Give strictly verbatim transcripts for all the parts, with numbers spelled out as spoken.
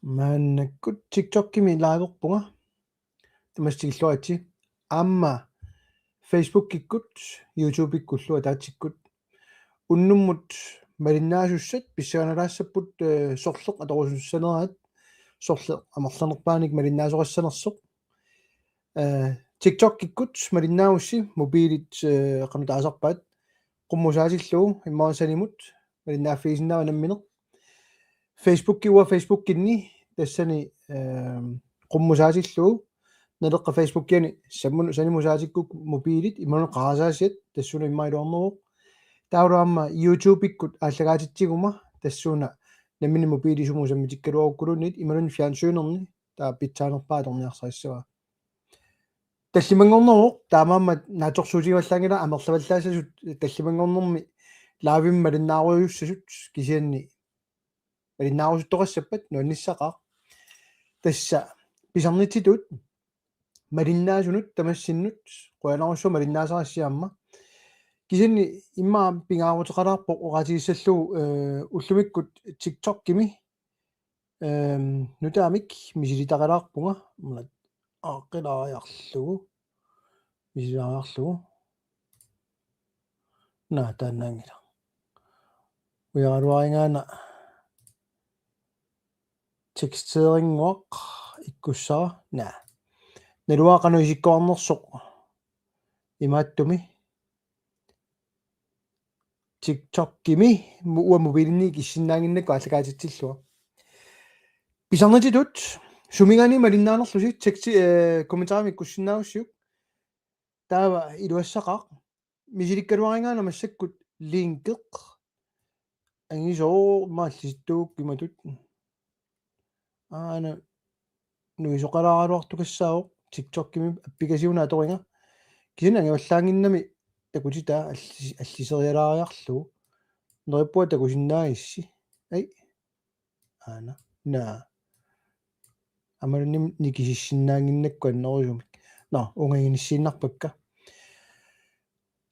Maannakkut TikTokimi liverpunga. Tamassi tikilluaritsi. Aamma Facebookikkut, YouTubekkullu ataatsikkut. Unnummut malinnaasussat pissanganalaassapput, eh, sorleq atorusussaneraat, sorleq amerlanerpaanik malinnaasoqassanersoq. Eh, TikTokikkut malinnaagussi mobiilit, eh, qanoq taasarpaat, qummusaatillugu immaqa sanimut malinnaaffigisinnaava nammineq. Facebooki uanga Facebookinni tassani, ehm, qummusaatillugu Naleqqap Facebookiani sammun-, sanimut saatikkukku mobiilit imaluunniit qarasaasiat tassuuna immaqa iluarneruvoq. Taavalu aamma YouTubekkut aallakaatitsiguma tassuuna nammineq mobiili sumut sammitikkaluarukkuluunniit imaluunniit fjernsynerni taava pitsaanerpaaq atorniarsarissavaa. Tallimanngorneruvoq, taamaammat naatsorsuutigivallaanngilaq amerlavallaassasut tallimanngornermi livemi malinnaarujussasut, kisianni malinnaarusuttoqassappat nuannissaqaaq. Tassa pisarnitsitut malinnaasunut tamassinnut qujanarsuaq malinnaasarassi aamma. Kisianni immaqa pingaaruteqalaarpoq oqaatigissallugu, eh, ullumikkut TikTokimi, ehm, nutaamik misilitaqalaarpunga, una aaqqilaariarlugu, misililaariarlugu. Naa, taannaanngilaq. Ujaraaluarigaana teksteerinnguaq ikkussara. Naa. Naluara qanoq isikkoqarnersoq imaattumi. TikTokimi mu-, uanga mobiilinni ikissinnaannginnakku aallakaatitsillunga. Pisarnitsitut suminngaanniit malinnaanerlusi teksti, eh, kommentarimi ikkussinnaagussiuk. Taava iluassaqaaq. Misilikkaluarigaana massakkut linkeq. Angisooq maallisittuuk imatut. Aana nuisoqalaaraluartukassaavoq TikTokimi appikasiuna atoriga. Kisianni angivallaannginnami takutitaa allis-, alliserialaariarlugu. Neriuppunga takusinnaagissi. Ai. Aana. Naa. Aammaluunniit nikisissinnaannginnakku annerusumik. Nå, uunga iginissiinnarpakka.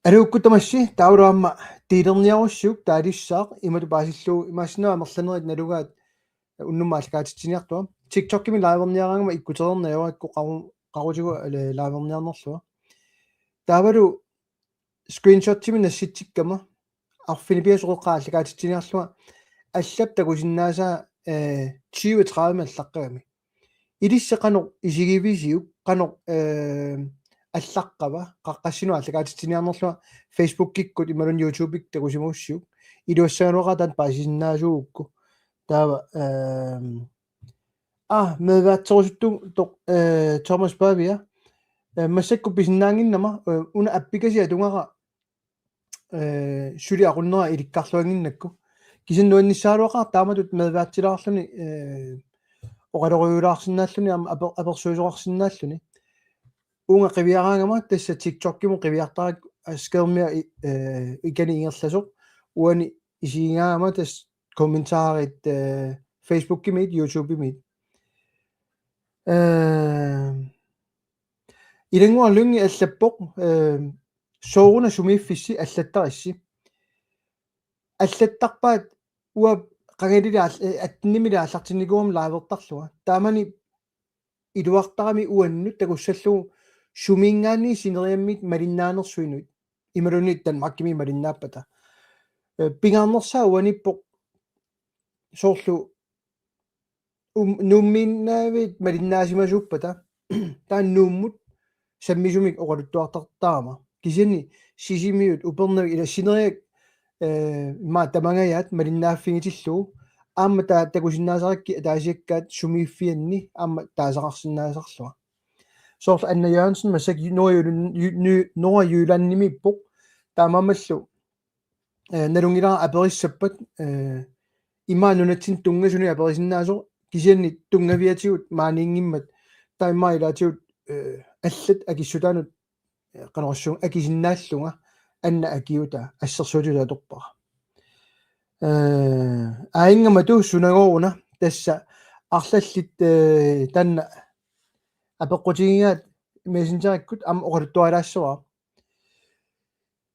Aluukkut tamassi, taavalu aamma delerniarussiuk taalissaaq, imatut paasillugu, imaassinnaavoq amerlanerit nalugaat unnummut aallakaatitsiniartunga. TikTokimi liverniaraangama ikkutereerneq ajorikku qaru-, qarutigut, eh, liverniarnerlunga. Taavalu screenshotimik nassitsikkama, arfineq-pingasoqeqqaaq aallakaatitsiniarlunga, allap takusinnaasaa, eh, tyve tredive allaqqagami. Ilissi qanoq isigivisiuk, qanoq, eh, allaqqava, qaqqassinut aallakaatitsiniarnerlunga Facebookikkut imaluunniit YouTubeikkut takusimagussiuk, iluassagaluaqaaq taanna paasisinnaasuugukku. Taava, ehm, aa, medværtserusuttuusoq, eh, Thomas Pavia, eh, massakkut pisinnaannginnama, eh, una appikasiat atugara, eh, suli aqunnera ilikkarluannginnakku. Kisianni nuannissagaluaqaaq taamatut medværtsilaarluni, eh, oqalorujuulaarsinnaalluni aamma aper-, apersuisoqarsinnaalluni. Uunga qiviaraangama tassa TikTokimut qiviartarakku, eh, skærmia i-, eh, ikani ingerlasoq. Uani isigigaangama tassa kommentarit, eh, Facebookimiit, YouTubemiit. Eh, Ilannguaq Lynge allappoq, eh, sooruna sumiiffissi allattarissi. Allattarpaat uanga qangalili aal-, eh, attenimili aallartinnikuugama livertarlunga. Taamani iluartarami uannut takussallugu suminngaanniit sineriammiit malinnaanersuinuit. Imaluunniit Danmarkimi malinnaappata. Eh, pingaarnersaat uaniippoq soorlu um-, Nuummiinnaavit malinnaasimasuuppata. Taanna Nuummut sammisumik oqaluttuartartarama. Kisianni Sisimiut, Upernavik ila sineriak, eh, immaqa tamangajaat malinnaaffigitillugit. Aamma taava takusinnaasarakkit ataasiakkaat sumiiffianni aamma taasaqarsinnaasarlunga. Soorlu Anna Jørgensen massakkut Nordjylland, Ny-, Ny-, Nordjyllandimiippoq. Taamaammallu, eh, nalunngilara aperissappat, eh, ima nunatsinni tunngasunik aperisinnaasoq, kisianni tunngaviatigut maaniinngimmat taava immaqa ilaatigut, eh, allat akissutaannut, eh, qanorsuaq akisinnaallunga Anna akiutaa assersuutitut atorpara. Eh, aajunngama tu sunagooruna tassa arlallit, eh, taanna apeqqutigigaat Messengerikkut aamma oqaluttuarilaassavara.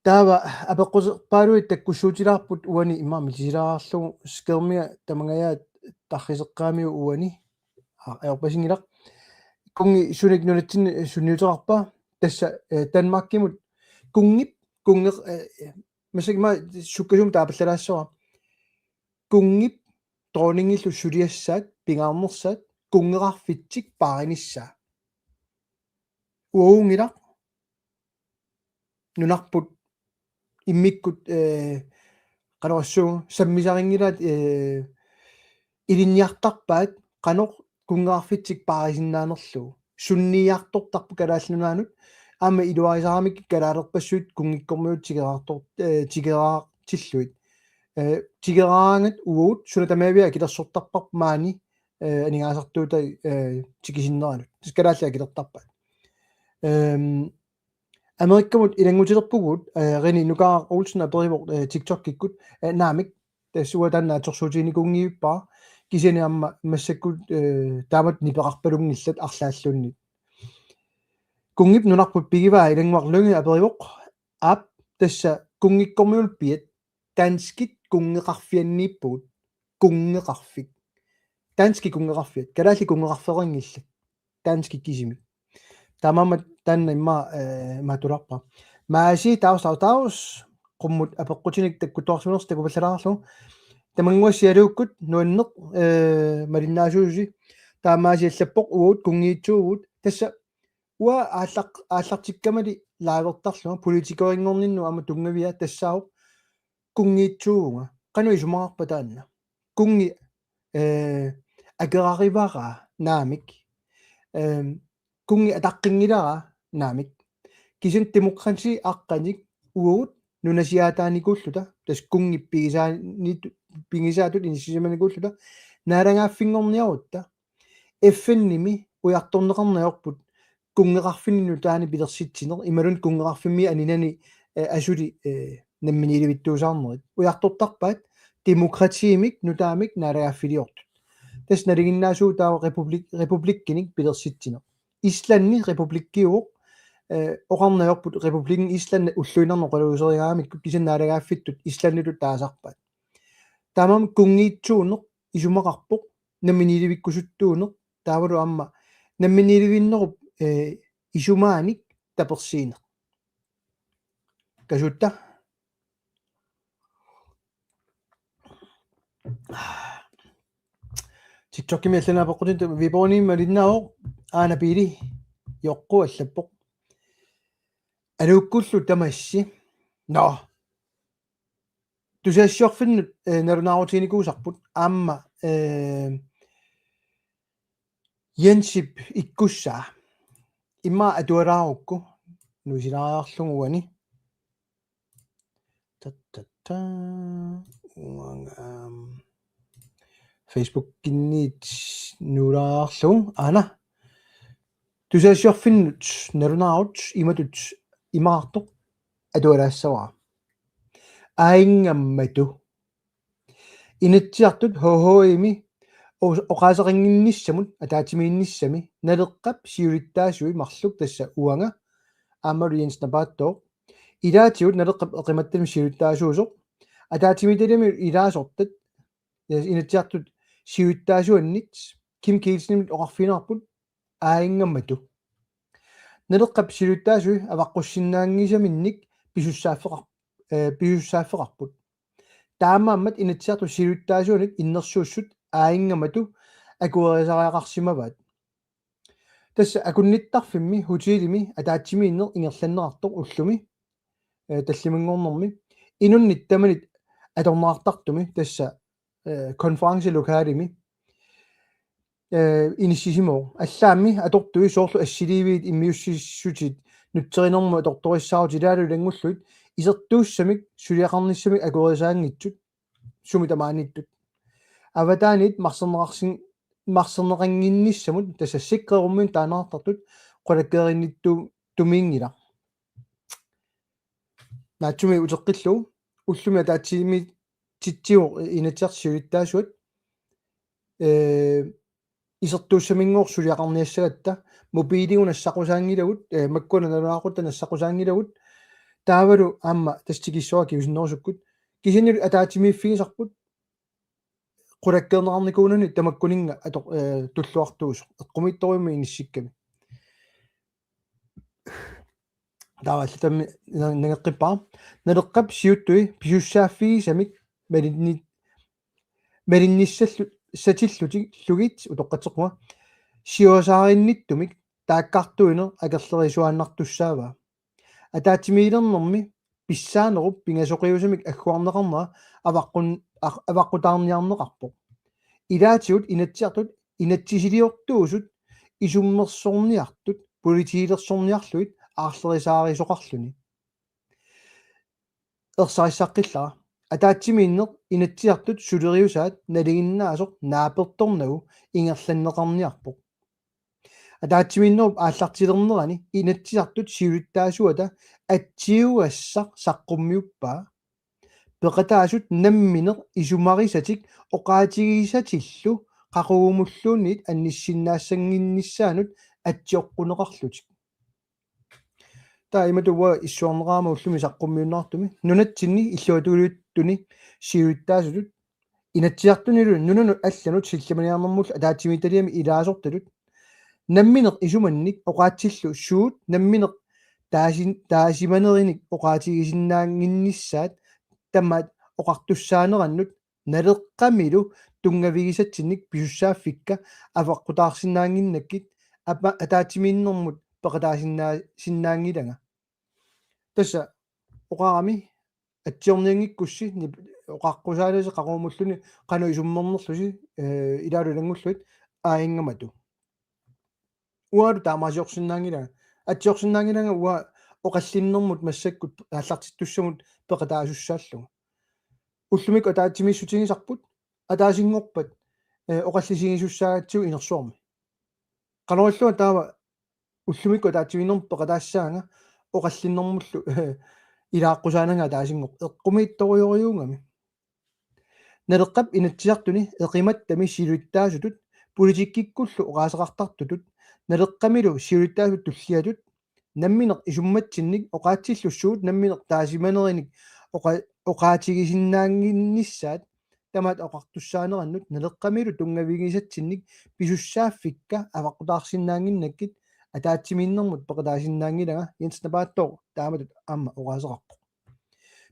Taava apeqquterpaaluit takkussuutilaarput uani immaqa mitisilaarlugu skærmia tamangajaat tarriseqqaamiuk uani. a-, ajorpasinngilaq. Kunngi sunik nunatsinni sunniuteqarpa? Tassa, eh, Danmarkimut kunngip, kunnge-, eh, massakkut ima sukkasuumik taapallalaassavara. Kunngip dronningillu suliassaat, pingaarnersaat, kunngeqarfitsik paarinissaa. Uagunngilaq nunarput immikkut, eh, qanoq oqassuunga, sammisarinngilaat, eh, ilinniartarpaat qanoq kunngeqarfitsik paarisinnaanerlugu. Sunniiartortarpoq Kalaallit Nunaannut, aamma iluarisaramik kalaalerpassuit kunngikkormiut tikeraartor-, eh, tikeraartillugit. Eh, tikeraangat uagut suna tamaviat akilersortarparput maani, eh, aningaasartuutai, eh, tikisinneranut. Tassa kalaallit akilertarpaat. Ehm, Amerikkamut ilanngutilerpugut, eh, Rene Nukaaraq Olsen aperivoq, eh, TikTokikkut, eh, naamik, tassa uanga taanna naatsorsuutiginikuunngivippara, kisianni aamma massakkut, eh, taamatut nipeqarpalunngillat arlaalluunniit. Kunngip nunarput pigivaa Ilannguaq Lynge aperivoq, aap, tassa kunngikkormiullu piat, danskit kunngeqarfianniippugut, kunngeqarfik. Danskit kunngeqarfiat, kalaallit kunngeqarfeqanngillat. Danskit kisimik. Taamaammat taanna immaqa, eh, imaattulerpara. Maasi, taus, taus, taus, qummut apeqqutinik takkuttoorsimanersoq takupallalaarlugu. Tamannguassi aluukkut nuanneq, eh, malinnaasuusi. Taamaasiallappoq uagut kunngiitsuugut. Tassa uanga aallaq-, aallartikkamali livertarlunga politikerinngorninnut aamma tunngavia tassaavoq kunngiitsuuvunga. Qanoq isumaqarpa taanna? Kunngi, eh, akerarivaraa naamik. Ehm, kunngi ataqqinngilaa naamik. Kisianni demokrati aqqanik uagut nunasiaataanikuulluta, tassa kunngip pigisaanit-, pigisaatut inissisimanikuulluta, naalagaaffinngorniarutta, F N-imi ujartorneqarneq ajorput kunngeqarfinni nutaanik pilersitsineq, imaluunniit kunngeqarfimmi aninani, eh, asuli, eh, namminiilivittuusaarnerit. Ujartortarpaat demokratiimik nutaamik naalagaaffiliortut. Tassa nalinginnaasuuvoq taava republik-, republikkinik pilersitsineq. Islandi republikkiuvoq, eh, oqarneq ajorput Republikken Island ulluinnarni oqaluuserigaangamikku, kisianni naalagaaffittut Islanditut taasarpaat. Taamaammat kunngiitsuuneq isumaqarpoq, namminiilivikkusuttuuneq, taavalu aamma namminiilivinnerup, eh, isumaanik tapersiineq. Kasuutta. TikTokimi allanik apeqqutini Viborgimi malinnaavoq, Aana Piili Joqqu allappoq. Aluukkullu tamassi. Nå. Tusagassiorfinnut, eh, nalunaarutiginikuusarput aamma, eh, Jensip ikkussaa. Immaqa atualaarukku nuisilaariarlugu uani. Ta, ta, ta. Uanga, aam, Facebookinniit nuulaariarlugu. Aana. Tusagassiorfinnut nalunaarut imatut imaqartoq atualaassavara. Aajingammatu. Inatsisartut H H-imi o-, oqaaseqannginnissamut ataatsimiinnissami Naleqqap siulittaasui marluk, tassa uanga aammalu Jens Napaattooq, ilaatigut Naleqqap eqimattanut siulittaasuusoq, ataatsimiititaliami ilaasortat, eh, Inatsisartut siulittaasuannit Kim Kielsenimit oqarfigineqarput aajingammatu. Naleqqap siulittaasui avaqqussinnaanngisaminnik pisussaaffeqar-, eh, pisussaaffeqarput. Taamaammat Inatsisartut siulittaasuannit innersuussut aajingammatu akuerisariaqarsimavaat. Tassa akunnittarfimmi hotelimi ataatsimiinneq ingerlanneqartoq ullumi, eh, tallimanngornermi, inunnit tamanit atorneqartartumi, tassa, eh, konferencelokalimi, eh, inissisimavoq. Allaammi atortui soorlu assiliiviit immiussissutit nutserinermut atortorissaarutit ilaalu ilanngullugit isertuussamik suliaqarnissamik akuerisaanngitsut sumi tamaaniittut. Avataaniit marserneqarsin-, marserneqannginnissamut, tassa sikkerummiit taaneqartartut qulakkeerinnittu-, tumiinngilaq. Naatsumik uteqqillugu ullumi ataatsimiititsivoq Inatsisartut siulittaasuat, eh, isertuussaminngooq suliaqarniassagatta, mobiiligut nassaqqusaanngilagut, eh, makkua nalunaaqutaq nassaqqusaanngilagut, taavalu aamma tassa tikissuara kingusinnerusukkut, kisiannili ataatsimiiffigisarput, qulakkeerneqarnikuunani tamakkuninnga atoq-, eh, tulluartuusoq. Eqqumiitsorujummik inissikkami. Taava allatami na-, nangeqqippara. Naleqqap siuttui pisussaaffigisamik malinni-, malinnissallu-, satillutik lugit utoqqatseqquga. Siusaarinnittumik taakkartuineq akerlerisuaannartussaavaa. Ataatsimiilernermi pissaanerup pingasoqiusamik agguarneqarnera avaqqun-, a-, avaqqutaarniarneqarpoq. Ilaatigut Inatsisartut inatsisiliortuusut isummersorniartut politiilersorniarlugit aarlerisaarisoqarluni. Ersarissaqqillara. Ataatsimiinneq Inatsisartut suleriusaat nalinginnaasoq naapertornagu ingerlanneqarniarpoq. Ataatsimiinnerup aallartilernerani Inatsisartut siulittaasuata atsiugassaq saqqummiuppaa. Peqataasut nammineq isumarisatik oqaatigisatillu qaqugumulluunniit annissinnaassanginnissaannut atsioqquneqarlutik. Taava imatut uanga issuarneqarama ullumi saqqummiunneqartumi. Nunatsinni illuatungiliuttuni siulittaasutut Inatsisartunilu nunanut allanut sillimaniarnermullu ataatsimiititaliami ilaasortatut nammineq isumannik oqaatsillu suut nammineq taasin-, taasimanerinik oqaatigisinnaannginnissaat tamaat oqartussaanerannut Naleqqamilu tunngavigisatsinnik pisussaaffikka avaqqutaarsinnaannginnakkit apa-, ataatsimiinnermut peqataasinnaa-, sinnaanngilanga. Tassa oqarami atsiornianngikkussi nip-, oqaqqusaalasi qaqugumulluni qanoq isummernerlusi, eh, ilaalu ilanngullugit aajanngamatu. Uangalu taamaasiorsinnaanngilanga. Atsiorsinnaanngilanga uanga oqallinnermut massakkut aallartittussamut peqataasussaallugu. Ullumikkut ataatsimiissutigisarput ataasinngorpat, eh, oqallisigisussaagatsigu inersuarmi. Qanoq ililluta taava ullumikkut ataatsimiinnermut peqataassaanga oqallinnermullu ilaaqqusaananga ataasinngorpat eqqumiitsorujorujuugami. Naleqqap Inatsisartuni eqimattami siulittaasutut politikkikkullu oqaaseqartartutut Naleqqamilu siulittaasutut tulliatut nammineq isummatsinnik oqaatsillu suut nammineq taasimanerinik oqa-, oqaatigisinnaannginnissaat tamaat oqartussaanerannut Naleqqamilu tunngavigisatsinnik pisussaaffikka avaqqutaarsinnaannginnakkit ataatsimiinnermut peqataasinnaanngilanga Jens Napaattooq taamatut aamma oqaaseqarpoq.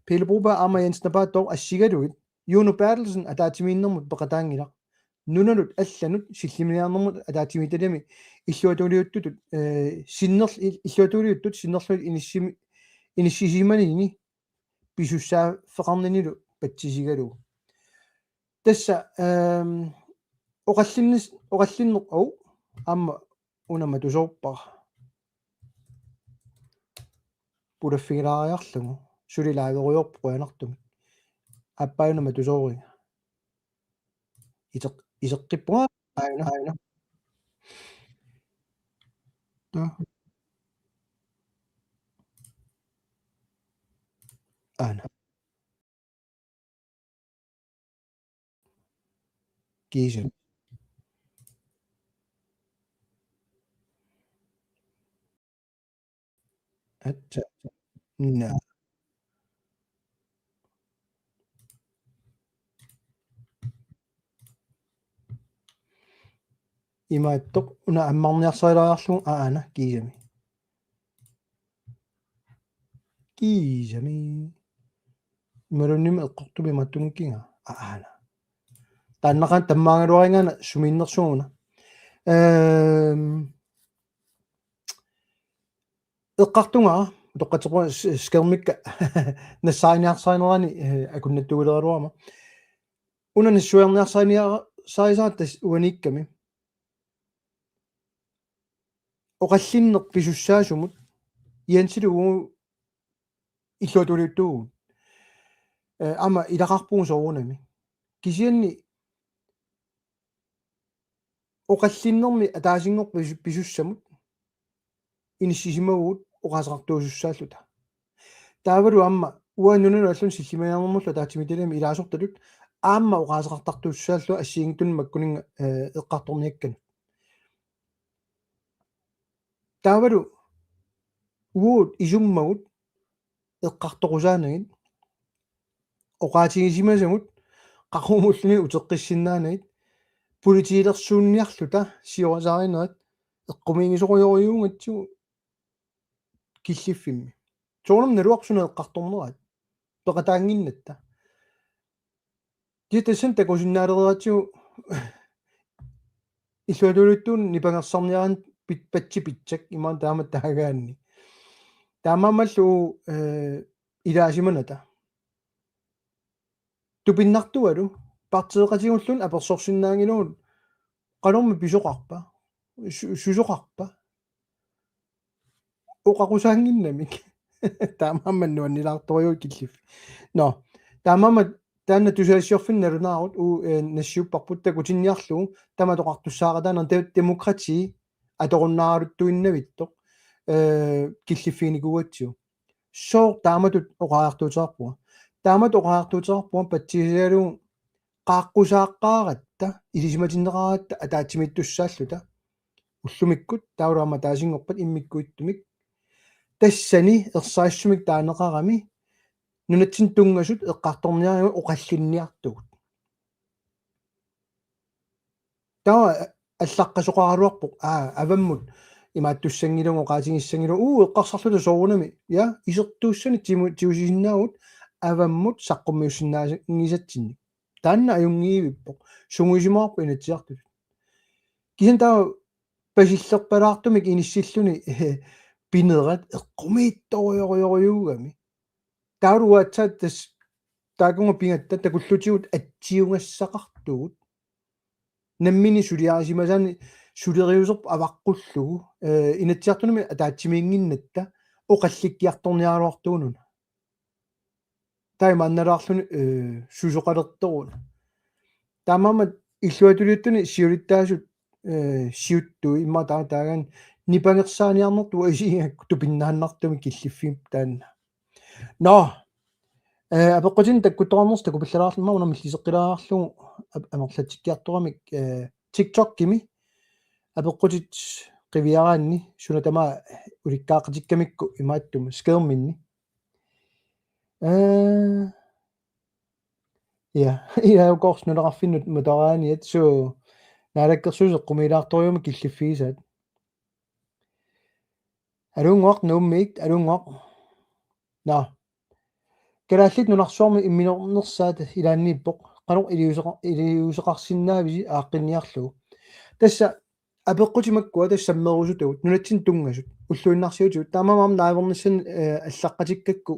Pele Broberg aamma Jens Napaattooq assigalugit Juno Berthelsen ataatsimiinnermut peqataanngilaq. Nunanut allanut sillimaniarnermut ataatsimiititaliami illuatungiliuttutut, eh, sinnerl-, il-, illuatungiliuttut sinnerlugit inissimi-, inissisimanini pisussaaffeqarninilu patsisigalugu. Tassa, ehm, oqallinnis-, oqallinneq, au, aamma una matusoorpara. Pulaffigilaariarlugu. Suli laagerujoorpoq qujanartumik. Aappaagu una matusooriga. Iseq-, iseqqippunga aajuna, aajuna. Ta. Aana. Kiisa. Atsa. Na. Imaattoq una ammarniarsarilaariarlugu aana kiisami. Kiisami. Imaluunniimmi eqqortumik imaattunngikkiga aana. Taannaqaaq tammaagaluarigaana sumiinnersugut una. Ehm, eqqartugara, utoqqatserpunga s-, skærmikka nassaariniarsarinerani, eh, akunnattuuleraluarama. Una nassuiarniarsarinia-, sarisara tassa uaniikkami. Oqallinneq pisussaasumut Jensilu uagut illuatungiliuttuuvugut. Eh, aamma ilaqarpugut soorunami. Kisianni oqallinnermi ataasinngorpat pisu-, pisussamut inissisimavugut oqaaseqartuusussaalluta. Taavalu aamma uanga nunanut allanut sillimaniarnermullu ataatsimiititaliami ilaasortatut aamma oqaaseqartartuusussaalluta assigiinngitsunik makkuninnga, eh, eqqartorniakkanut. Taavalu uagut isummagut eqqartorusaanagit oqaatigisimasagut qaqugumulluunniit uteqqissinnaanagit, politiilersuunniarluta siorasaarinerat eqqumiigisorujorujuugatsigu killiffimmi. Soorunami naluarput suna eqqartorneraat. Peqataannginnatta. Kisianni tassani takusinnaaleratsigu illuatungiliuttuuneq nipangersarniaraanni pit-, patsi pitsak imaluunniit taama taagaanni. Taamaammallu, eh, ilaasimanata. Tupinnartualu, partiiqatigulluunniit apersorsinnaanngilagut, qanormi pisoqarpa, su-, susoqarpa, oqaqusaannginnamik. Taamaammat nuannilaartorujuuvoq killiffiit. Nå, taamaammat taanna tusagassiorfinnut nalunaarut uu, eh, nassiupparput takutinniarlugu, tamaat oqartussaaqataaneq de-, demokrati atorunnaaraluttuinnavittoq, eh, killiffiginikuugatsigu. Sooq taamatut oqariartuuteqarpunga? Taamatut oqariartuuteqarpunga patsisaalugu qaaqqusaaqqaaratta, ilisimatinneqaaratta ataatsimiittussaalluta. Ullumikkut, taavalu aamma ataasinngorpat immikkuittumik. Tassani ersarissumik taaneqarami, nunatsinni tunngasut eqqartorniaramik oqallinniartugut. Taava allaqqasoqaraluarpoq, aa, avammut imaattussanngilagut, oqaatigissanngilagut, uu, eqqarsarluta soorunami, ja, isertuussanik timu-, tigusisinnaavugut avammut saqqummiussinnaanngisatsinnik. Taanna ajunngivippoq, sungiusimavarput Inatsisartutut. Kisianni taava pasillerpalaartumik inissilluni, eh, pinerat eqqumiitsorujorujorujuugami. Taavalu uatsiaat tassa taakunnga pigatta takullutigut atsiugassaqartugut. Nammineq suliarisimasaannik suleriuserput avaqqullugu, eh, Inatsisartunumi ataatsimiinnginnatta oqallikkiartorniaraluartugut una. Taamaannalaarluni, eh, susoqalertoruna. Taamaammat illuatungiliuttuuni siulittaasut, eh, siuttui immaqa taa-, taagaanni nipangersaaniarnertut isigaakku tupinnaannartumik killiffiit taanna. Nå. Eh, apeqqutinik takkuttoqarnersoq takupallalaarlunga una milliseqqilaarlugu ap-, amerlatsikkiartoramik, eh, TikTokimi apeqqutit qiviaraanni suna tamaat ulikkaaqqatikkamikku imaattumik skærmimmi. Eh, ja, ila ukoors nunaqarfinnut matoraaniat suu naalakkersuisut eqqumiilaartorujuummata killiffigisaat. Aluunnguaq Nuummiit, aluunnguaq. Nå. Kalaallit Nunarsuarmi imminornersaat ilaanniippoq. Qanoq iliuuseqa-, iliuuseqarsinnaavisi aaqqinniarlugu. Tassa apeqqutit makkua tassa sammerusutagut, nunatsinni tunngasut, ulluinnarsiutigut. Taamaammat naavernissan, eh, allaqqatikkakku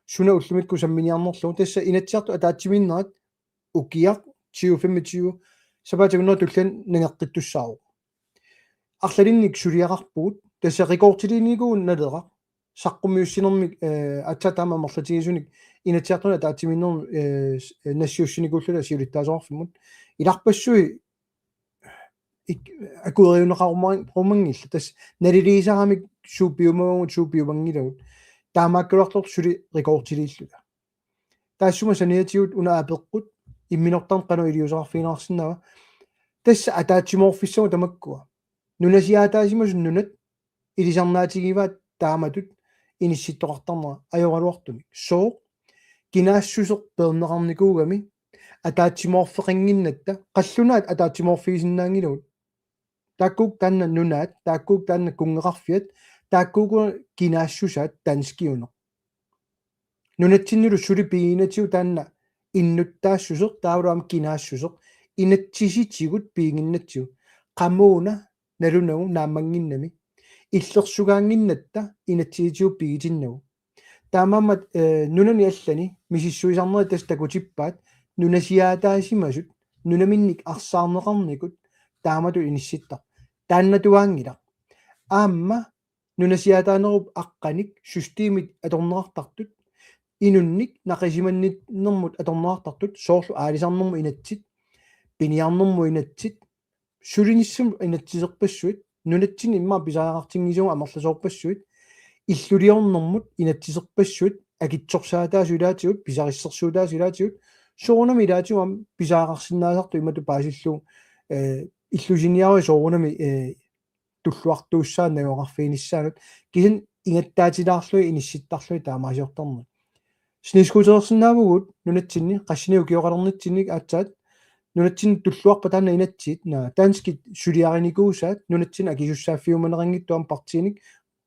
suna ullumikkut samminiarnerlugu. Tassa Inatsisartut ataatsimiinnerat ukiaq tyve femogtyve sapaatip akunnerata tulliani nangeqqittussaavoq. Arlalinnik suliaqarpugut, tassa rekordiliinikuuvoq Naleraq, saqqummiussinermik, eh, aatsaat taama amerlatigisunik Inatsisartuni ataatsimiinnermi, eh, s-, eh, nassiussinikuulluta siulittaasoqarfimmut. Ilarpassui ik-, akueriunneqarumaarmanngillat. Tassa naliliisaramik suut piumavagut, suut piumanngilagut. Taamaakkaluartoq suli rekordiliilluta. Taassuma saniatigut una apeqqut imminortarneq qanoq iliuuseqarfigineqarsinnaava. Tassa ataatsimoorfissagut tamakkua. Nunasiaataasimasut nunat ilisarnaatigivaat taamatut inissittoqartarnera ajoraluartumik. Sooq? Kinaassuseq peerneqarnikuugami ataatsimoorfeqannginnatta, qallunaat ataatsimoorfigisinnaanngilagut. Taakkuupput taanna nunaat, taakkuupput taanna kunngeqarfiat, taakkuupput kinaassusaat danskiuneq. Nunatsinnilu suli piginnginnatigut taanna innuttaassuseq taavalu aamma kinaassuseq inatsisitigut piginnginnatsigu. Qamuuna nalunagu naammannginnami. Illersugaannginnatta inatsisitigut pigitinnagu. Taamaammat, eh, nunani allani misissuisarnerit tassa takutippaat nunasiaataasimasut nunaminnik arsaarneqarnikut taamatut inissittarput. Taannatuaanngilaq. Aamma nunasiaataanerup aqqanik systemit atorneqartartut, inunnik naqisimanninnermut atorneqartartut, soorlu aalisarnermut inatsit, piniarnermut inatsit, sulinissamut inatsiserpassuit, nunatsinni immaqa pisariaqartinngisagut amerlasoorpassuit, illuliornermut inatsiserpassuit, akitsorsaataasut ilaatigut, pisarissersuutaasut ilaatigut, soorunami ilaatigut aamma pisariaqarsinnaasartut imatut paasillugu, eh, illusiniaruit soorunami, eh, tulluartuussaat najugaqarfiginissaanut, kisianni ingattaatilaarlugit inissittarlugit taamaasiortarnerit. Snescooterersinnaavugut nunatsinni, qassinik ukioqalernitsinnik aatsaat, nunatsinni tulluarpat taanna inatsit, naa, danskit suliarinikuusaat, nunatsinni akisussaaffiumaneqanngitsoq aamma partiinik,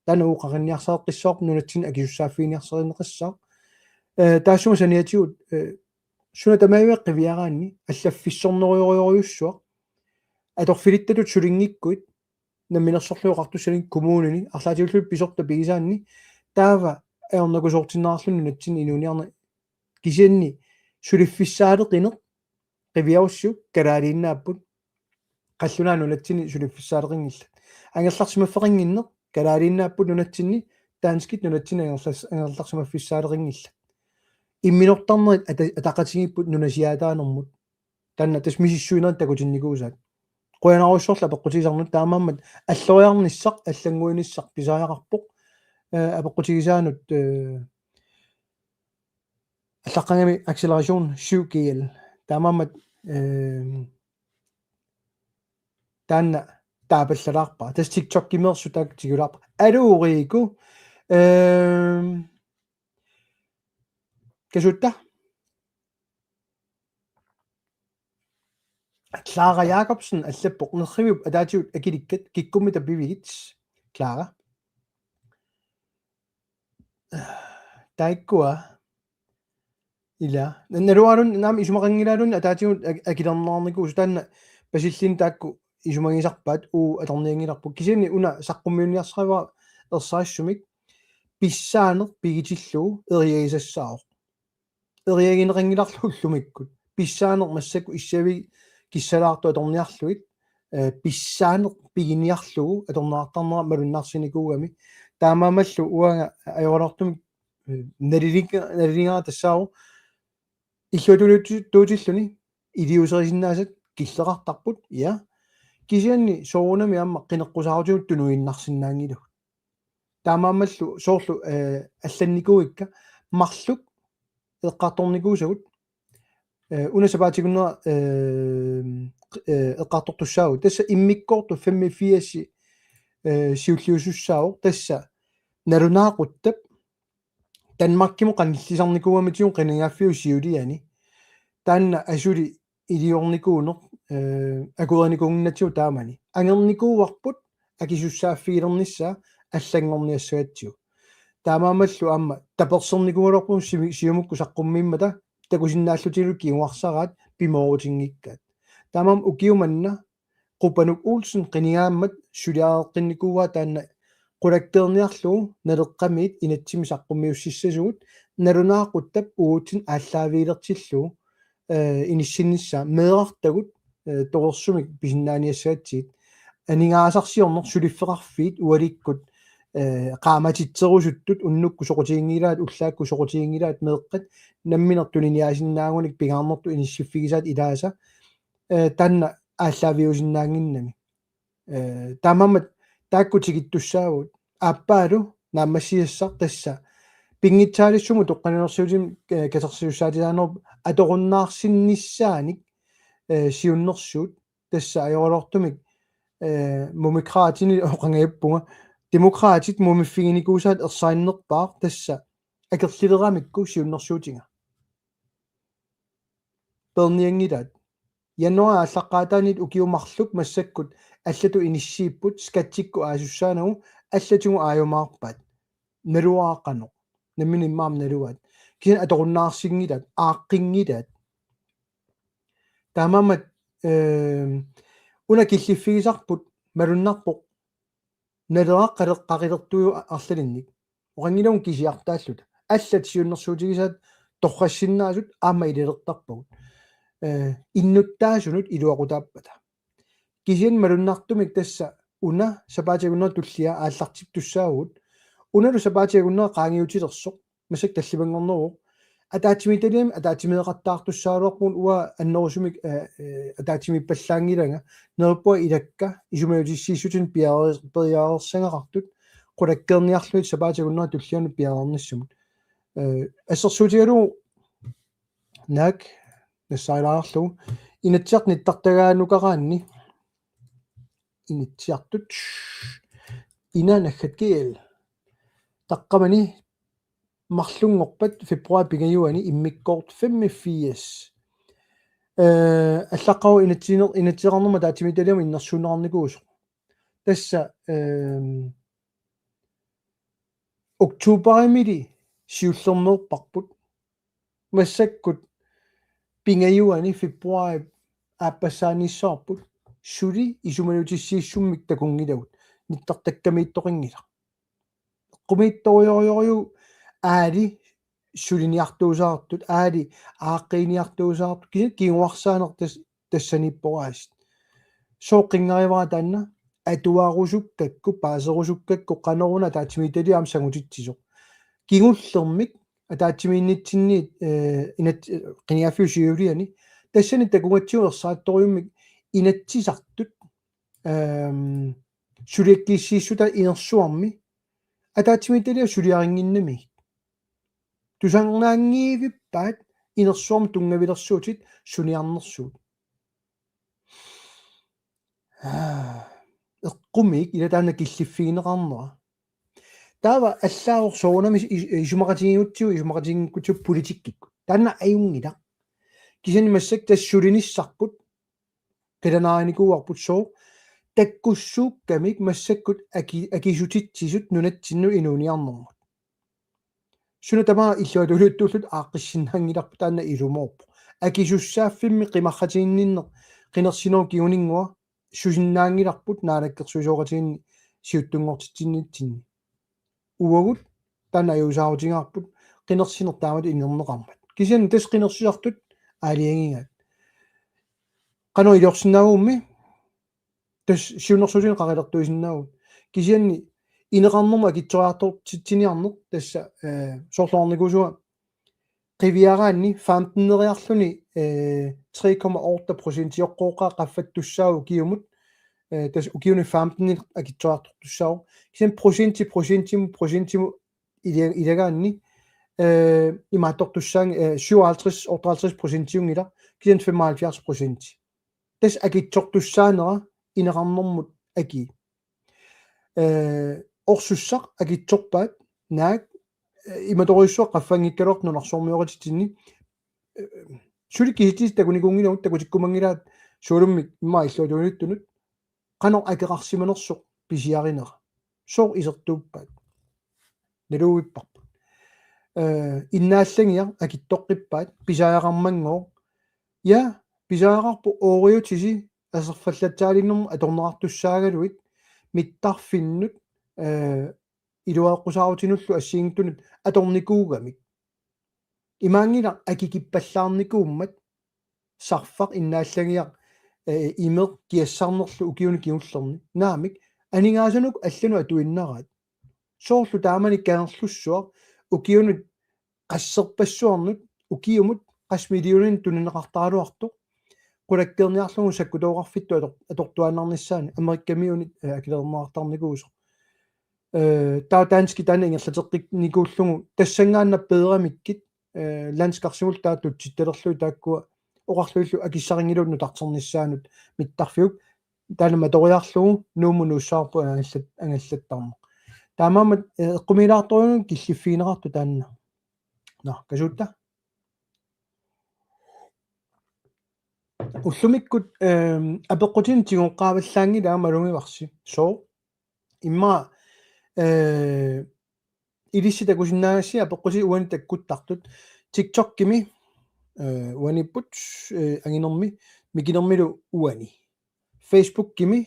taanna oqarinniarsareqqissaarpoq, nunatsinni akisussaaffiginiarsarinneqassaaq. Eh, taassuma saniatigut, eh, suna tamaat qiviaraanni, allaffissornerujorujussuaq, atorfilittatut sulinngikkuit, Namminersorlutik Oqartussat kommunini, arlaatigullutik pisortat pigisaanni, taava ajornakusoortinneqarluni nunatsinni inuuniarneq, kisianni suliffissaaleqineq qiviarussiuk kalaaliinnaapput, qallunaat nunatsinni suliffissaaleqinngillat. Angerlarsimaffeqannginneq kalaaliinnaapput nunatsinni, danskit nunatsinni angerlas-, angerlarsimaffissaaleqinngillat. Imminortarnerit ata-, ataqatigiipput nunasiaataanermut. Taanna tassa misissuinerit takutinnikuusaat. Qujanarujussuarlu apeqqutigisannut, taamaammat alloriarnissaq, allannguinissaq pisariaqarpoq. Eh, apeqqutigisaanut, eh, allaqqagami acceleration syv G L. Taamaammat, eh, taanna taapallalaarpara. Tassa TikTokimeersut taakku tigulaarpara. Aluu Riku, eh, Kasuutta. Clara Jacobsen allappoq: Nerriviup ataatigut akilikkat, kikkummita pivigit? Clara. Taakkua. Ila. Naluarun naam isumaqanngilaalun ataatigut ak-, akilerneqarnikuusoq, taanna Basillin taakku isumagisarpaat, uu atornianngilarput. Kisianni una saqqummiunniarsarivara ersarissumik: pissaaneq pigitillugu eriagisassaavoq. Eriagineqanngilarlu ullumikkut. Pissaaneq massakkut issavik kissalaartut atorniarlugit, eh, pissaaneq piginiarlugu atorneqartarnera malunnarsinikuugami. Taamaammallu uanga ajoraluartumik, eh, nalilinga-, nalilingaara tassaavoq illuatungiliuttuutilluni iliuuserisinnaasat killeqartarput, ja. Kisianni soorunami aamma qineqqusaarutigut tunuinnarsinnaanngilagut. Taamaammallu soorlu, eh, allannikuuikka marluk eqqartornikuusagut, eh, una sapaatip akunnera, eh, eh, eqqartortussaavugut. Tassa immikkoortoq femogfirs, eh, siulliusussaavoq. Tassa nalunaaquttap Danmarkimut qanillisarnikuugamitigut qinigaaffiup siuliani. Taanna asuli iliornikuuneq, eh, akuerinikuunnginnatigut taamani. Angernikuuarput akisussaaffigilernissaa allanngorniassagatsigu. Taamaammallu aamma tapersersornikuugaluarpugut simi-, Siumukkut saqqummiimmata takusinnaallutigalugu kinguarsaraat pimoorutinngikkaat. Taamaammat ukioq manna Qupanuk Olsen qinigaammat suliareqqinnikuuaa taanna qulakkeerniarlugu Naleqqamiit inatsimmi saqqummiussissasugut, nalunaaquttap uatsinnut aallaavigilertillugu, eh, inissinnissaa meerartagut, eh, torersumik pisinnaaniassagatsigit. Aningaasarsiorneq suliffeqarfiit ualikkut, eh, qaammatitserusuttut unnukkut soqutiginngilaat, ullaakkut soqutiginngilaat meeqqat nammineq tuniniaasinnaagunik pingaarnertut inissiffigisaat ilaasa, eh, taanna aallaaviusinnaannginnami. Eh, taamaammat taakku tikittussaavugut. Aappaalu naammassisassaq tassa pinngitsaaliissummik utoqqalinersiutinut, eh, katersisussaatitaanerup atorunnaarsinnissaanik, eh, siunnersuut tassa ajoraluartumik, eh, Mumikratini oqangajappunga, Demokraatit mumiffiginikuusaat ersarinnerpaaq tassa akerlileramikku siunnersuutiga. Peernianngilaat. Januaarip aallaqqaataaniit ukiut marluk massakkut allatut inissiipput, skatsikkut aasussaanagu allatigut aajumaarpaat. Naluara qanoq. Nammineq immaqa naluaat. Kisianni atorunnaarsinngilaat, aaqqinngilaat. Taamaammat, eh, una killiffigisarput malunnarpoq Naleraq qaleqqaqilertuuvoq arlalinnik. Oqanngilagut kisiartaalluta. Allat siunnersuutigisaat torrassinnaasut aamma ililertarpagut. Eh, innuttaasunut iluaqutaappata. Kisianni malunnartumik tassa una sapaatip akunnera tullia aallartittussaavugut. Unalu sapaatip akunnera qaangiutilersoq. Massakkut tallimanngorneruvoq. Ataatsimiititaliami ataatsimeeqattaartussaagaluarpugut, uanga annerusumik, eh, eh, ataatsimiippallaanngilanga. Neriuppunga ilakka isumaliutissiissutinik piareer-, piareersagaqartut qulakkeerniarlugit sapaatip akunnera tullianut piareernissamut. Eh, assersuutigalugu naak nassaarilaarlugu Inatsisartut nittartagaanukaraanni, Inatsisartut, ina naggat G L. Taqqamani marlunngorpat februar pingajuani immikkoortoq femogfirs. Eh, allaqqavoq inatsiner-, inatsiseqarnermut ataatsimiititaliami innersuunneqarnikuusoq. Tassa, ehm, oktoberimili siullermeerparput. Massakkut pingajuani februarip aappassaanissaarput suli isumalutissiissummik takunngilagut, nittartakkamiittoqanngilaq. Eqqumiitsorujussuuvoq aali suliniartuusaartut, aali aaqqiiniartuusaartut, ki-, kinguarsaaneq tas-, tassaniippoq aasiit. Sooq qingarivara taanna, atuarusukkakku, paaserusukkakku, qanoruna ataatsimiititaliami sangutitsisoq. Kingullermik ataatsimiinnitsinni, eh, inat-, qinigaaffiup siuliani, tassani takugatsigu ersarittorujummik inatsisartut, ehm, suliakkiissiissutai inersuarmi ataatsimiititaliap suliarinnginnamigit. Tusarnaanngivippaat inersuarmi tunngavilersuutit suniarnersugut. Aa, eqqumiik ila taanna killiffigineqarnera. Taava allaavoq soorunami is-, is-, isumaqatigiigutsigu, isumaqatigiinngikkutsigu politikkikkut. Taanna ajunngilaq. Kisianni massakkut tassa sulinissarput, qilanaarnikuuarput sooq, takkussuukkamik massakkut aki-, akisutitsisut nunatsinnut inuuniarnermut. Suna tamaat illuatungiliuttuulluta aaqqissinnaanngilarput, taanna ilumoorpoq. Akisussaaffimmi qimarratiginninneq qinersinerup kinguninngua susinnaanngilarput naalakkersuisooqatigiinni siuttunngortitsinnitsinni. Uagut taanna ajuusaarutigaarput qinersineq taamatut inerneqarmat. Kisianni tassa qinersisartut aalajangigaat. Qanoq iliorsinnaagummi, tassa siunnersuutinik qaqilertuisinnaavugut. Kisianni ineqarnermut akitsoriartortitsiniarneq tassa, eh, soorlu ornikuusua qiviaraanni femten-eriarluni, eh, tre komma otte procent ioqqooqaa qaffattussaavoq ukiumut, eh, tassa ukiuni femten akitsoriartortussaavoq. Kisianni procenti procentimut procentimut ila-, ilagaanni, eh, imaattortussaanngilaq, eh, syvoghalvtreds, otteoghalvtreds procentiunngilaq, kisianni femoghalvfjerds procent. Tassa akitsortussaanera ineqarnermut akii. Eh, orsussaq akitsorpaat, naak, eh, imatorujussuaq qaffanngikkaluartoq nunarsuarmioqatitsinni, eh, suli kisitsisit takunikuunngilagut, takutikkumanngilaat sualummik immaqa illuatungiliuttunut, qanoq akeqarsimanersoq pisiarinera. Sooq isertuuppaat? Naluivipparput. Eh, innaallagiaq akitsoqqippaat, pisariaqarmanngooq. Ja, pisariaqarpoq ooriutisi aserfallatsaaliinermut atorneqartussaagaluit mittarfinnut, eh, iluaqusarutinullu assigiinngitsunut atornikuugamik. Imaanngilaq akikippallaarnikuummat sarfaq innaallagiaq, eh, imeq kiassarnerlu ukiuni kingullerni. Naamik, aningaasanut allanut atuinnaraat. Soorlu taamani Kangerlussuaq ukiunut qasserpassuarnut, ukiumut qassit millioninik tunineqartaraluartoq, qulakkeerniarlugu sakkutooqarfittut ator-, atortuaannarnissaanut Amerikkamiunit, eh, akilerneqartarnikuusoq. Eh, taava danskit taanna ingerlateqqinnikuullugu tassanngaannaq peeramikkit, eh, landskarsimullu taava tutsittalerlugit taakkua oqarlugillu akissarinngilagut nutarternissaanut mittarfiup, taanna matoriarlugu Nuummut nuussavarput angallat-, angallattarneq. Taamaammat, eh, eqqumiilaartorujuuvoq killiffigineqartoq taanna. Nå, kasuutta. Ullumikkut, ehm, apeqqutinik tigoqqaavallaanngilanga, malugivarsi. Sooq? Immaqa, eh, ilissi takusinnaagassi apeqqutit uani takkuttartut. TikTokimi, eh, uaniipput, eh, anginermi, mikinermilu uani. Facebookimi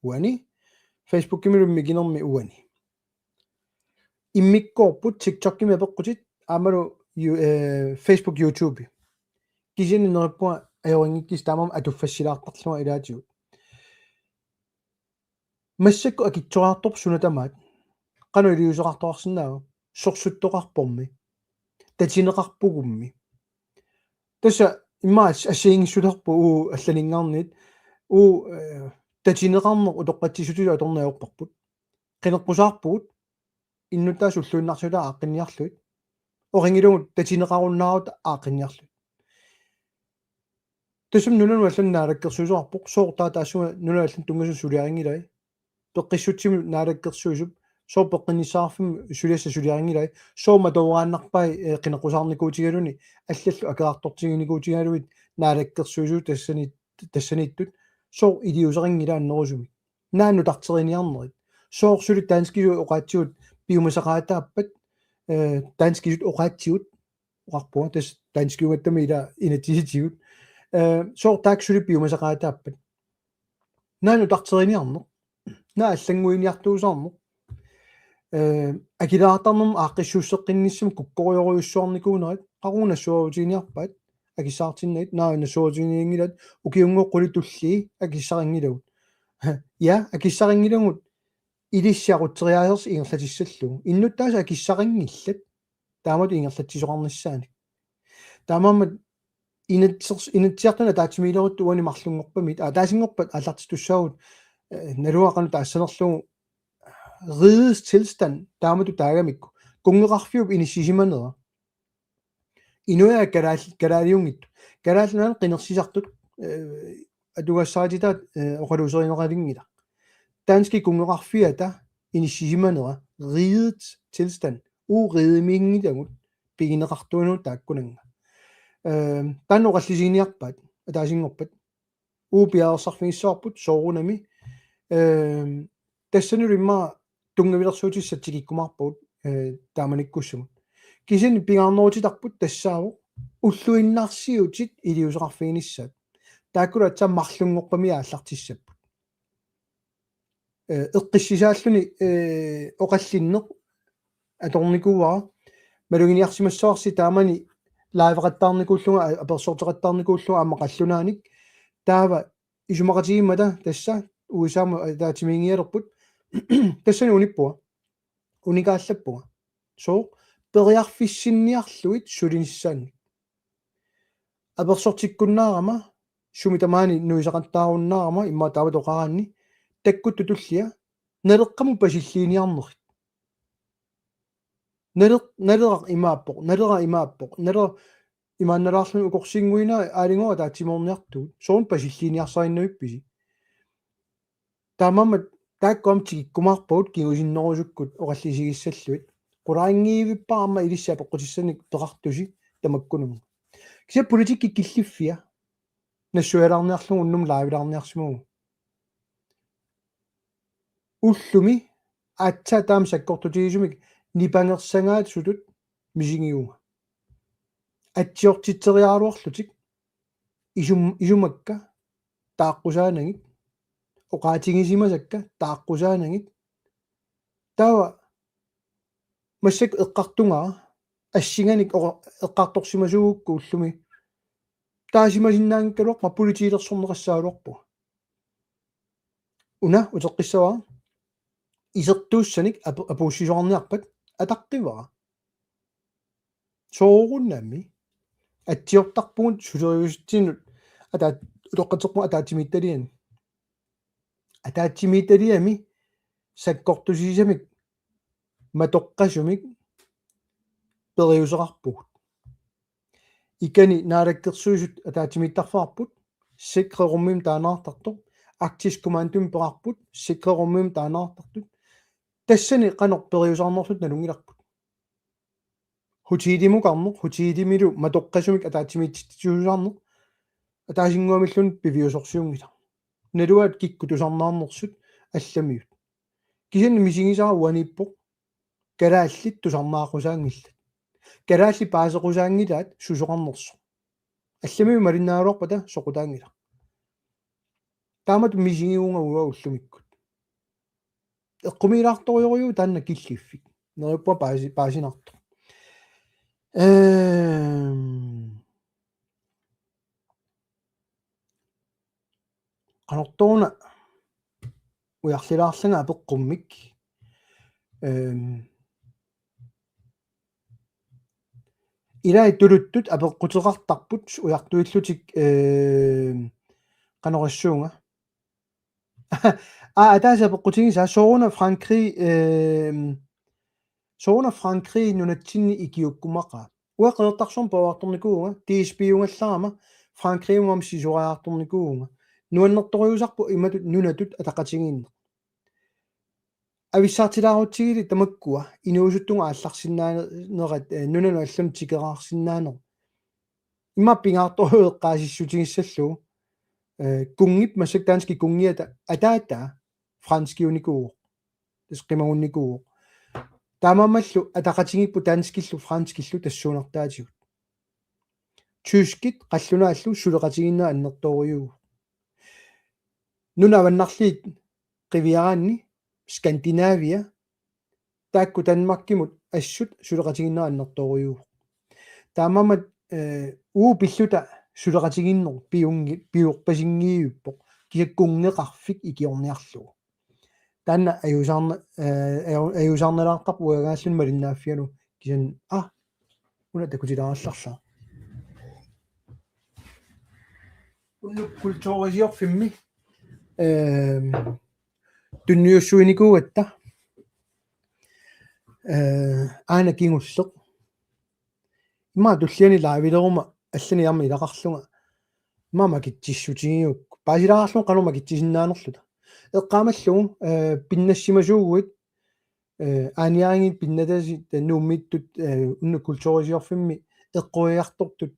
uani. Facebookimilu mikinermi uani. Immikkoorput TikTokimi apeqqutit aammalu you-, eh, Facebook, YouTube. Kisianni neriuppunga ajorinngikkussi taamaammat atuffassilaartarlunga ilaatigut. Massakkut akitsoriartorpoq suna tamaat. Qanoq iliuuseqartoqarsinnaava? Sorsuttoqarpormi. Tatineqarpugummi. Tassa immaqa as-, assigiinngissutarput uagut allaninngaanniit. Uagut, eh, tatineqarneq utoqqatsissutigalugu atorneq ajorparput. Qineqqusaarpugut innuttaasut ulluinnarsiutaat aaqqinniarlugit. Oqanngilluinnarpugut tatineqarunnaarluta aaqqinniarlugit. Tassami nunanut allanut naalakkersuisoqarpoq, sooq taava taassuma nunanut allanut tunngasut suliarinngilai. Peqqissutsimut naalakkersuisup Sooq peqqinnissaqarfimmi suliassaq suliarinngilai? Sooq matooraannarpai, eh, qineqqusaarnikuutigaluni allallu akerartortiginikuutigalugit naalakkersuisut tassani-, tassaniittut? Sooq iliuuseqanngilaq annerusumik? Naak nutarteriniarnerit? Sooq suli danskisut oqaatsigut piumasaqaataappat, eh, danskisut oqaatsigut oqarpunga, tassa danskiugattami ila inatsisitigut. Eh, sooq taakku suli piumasaqaataappat? Naak nutarteriniarneq? Naak allannguiniartuusaarneq? Eh, akileraartarnermut aaqqissuusseqqinnissamut kukkorujorujussuarnikuunerat, qaqugu nassuerutiginiarpaat akissaqartinnagit? Naak nassuerutiginianngilaat, ukiunngooq qulit tullii akissaqanngilagut. Ja, akissaqanngilagut ilissi aqutseriaasersi ingerlatissallugu. Innuttaasut akissaqanngillat taamatut ingerlatsisoqarnissaanik. Taamaammat inatsisers-, Inatsisartuni ataatsimiileruttut uani marlunngorpamiit, aa, ataasinngorpat aallartitussaagut, eh, naluara qanoq taassanerlugu, rigets tilstand taamatut taagamikku. Kunngeqarfiup inissisimanera. Inuiaat kalaal-, kalaaliunngitsut. Kalaallit Nunaanni qinersisartut, eh, atugassarititaat, eh, oqaluuserineqalinngilaq. Danskit kunngeqarfiata inissisimanera, rigets tilstand, uagut rigeminngilagut pigineqartuinut taakkunannga. Eh, taanna oqallisiginiarpaat, ataasinngorpat. Uagut piareersarfigissavarput soorunami. Eh, tassanilu immaqa tunngavilersuutissat tikikkumaarpagut, eh, taamanikkussamut. Kisianni pingaarnerutitarput tassaavoq ulluinnarsiutit iliuuseqarfiginissaat. Taakkulu aatsaat marlunngorpamik aallartissapput. Eh, eqqissisaalluni, eh, oqallinneq atornikuuara. Maluginiarsimassavarsi taamani liveqattaarnikuullunga, a-, apersorteqattaarnikuullunga aamma qallunaanik. Taava isumaqatigimmata tassa U S A-mut ataatsimiigialerput. Tassani unippunga. Unikaallappunga. Sooq? Periarfissinniarlugit sulinissaannik. Apersortikkunnaarama, sumi tamaani nuisaqattaarunnaarama, immaqa taava toqaraanni, takkuttut tullia, Naleqqamut pasilliiniarnerit. Naleq-, Naleraq imaappoq, Naleraq imaappoq, Naleraq imaannalaarluni ukorsiinnguinaa aalinngooq ataatsimoorniartugut. Soorunami pasilliiniarsariinnavippisi? Taamaammat taakku aamma tikikkumaarpagut kingusinnerusukkut oqallisigissallugit. Qularinngivippara aamma ilissi apeqqutissanik peqartusi tamakkununnga. Kisianni politikki killiffia nassuialaarniarlugu unnummut live-ilaarniarsimavugut. Ullumi aatsaat taama sakkortutigisumik nipangersagaasutut misigivunga. Atsiortitseriaraluarlutik isum-, isumakka taaqqusaanagit, oqaatigisimasakka taaqqusaanagit. Taava massakkut eqqartugara assinganik oqa-, eqqartorsimasuugukku ullumi taasimasinnaanngikkaluarpunga, politiilersorneqassagaluarpunga. Una uteqqissavara, isertuussanik apu-, apuussisoqarniarpat ataqqivara. Soorunami atsiortarpugut suleriusitsinnut ataa-, utoqqatserpunga ataatsimiititaliani. Ataatsimiititaliami sakkortusiisamik matoqqasumik periuseqarpugut. Ikani naalakkersuisut ataatsimiittarfeqarput, sikre rummimik taannaartartoq, Arktisk Kommandomik peqarput, sikre rummimik taannaartartut. Tassani qanoq periuseqarnerlutik nalunngilarput. Hotelimut qanoq, hotelimilu matoqqasumik ataatsimiititsuusaarneq, ataasinnguamilluunniit piviusorsiunngilaq. Naluaat kikkut tusarnaarnersut allamiut. Kisianni misigisara uaniippoq, kalaallit tusarnaaqqusaanngillat. Kalaallit paaseqqusaanngilaat susoqarnersoq. Allamiut malinnaagaluarpata soqutaanngilaq. Taamatut misigivunga uanga ullumikkut. Eqqumiilaartorujorujuuvoq taanna killiffik. Neriuppunga paasi-, paasinartoq. Ehm. Qanortoq una ujarlilaarlanga apeqqummik. Ehm. Ilai tuluttut apeqquteqartarput ujartuillutik, ehm, qanorissuunga. Aa, ataaseq apeqqutigisaa sooruna Frankrig, ehm, sooruna Frankrig nunatsinni ikiuukkumaqaa. Uanga Qeqertarsuarmut pavoriartornikuuvunga, D S B-ungallarama Frankrigiummut sisoriartornikuuvunga. Nuannertorujussuusarpoq imatut nunatut ataqatigiinneq. avissaartilaarutsigit tamakkua inuusuttunga aallarsinnaanerat, eh, nunanut allanut tikeraarsinnaaneq. Immaqa pingaartorujuk eqqaasissutigissallugu, eh, kunngip massakkut danskit kunngiata ataataa franskiunikuuvoq. Tassa qimagunnikuuvoq. Taamaammallu ataqatigiipput danskillu franskillu tassuunartaatigut. Tyskit qallunaallu suleqatigiinneq annertoorujussuuvoq. Nunat avannarliit qiviaraanni Skandinavia taakku Danmarkimut assut suleqatigiinneq annertoorujussuuvoq. Taamaammat, eh, uagut pilluta suleqatigiinneq piunngi-, piorpasinngivippoq, kisianni kunngeqarfik ikiorniarlugu. Taanna ajuusaarna-, eh, aju-, ajuusaarnalaartarpoq uangaalluni malinnaaffigalugu kisianni, ah, una takutilaarallarlaa. Unnuk kulturisiorfimmi, ehm, tunniussuinikuugatta, eh, aana kingulleq. Immaqa tulliani liveleruma allanik aamma ilaqarlunga. Immaqa makitsissutigigukku. Paasilaarlunga qanoq makitsisinnaanerluta. Eqqaamallugu, eh, pinnassimasuuguit, eh, aaniarigiit pinnatasi, eh, Nuummiittut, eh, unnuk kulturisiorfimmi eqquiartortut,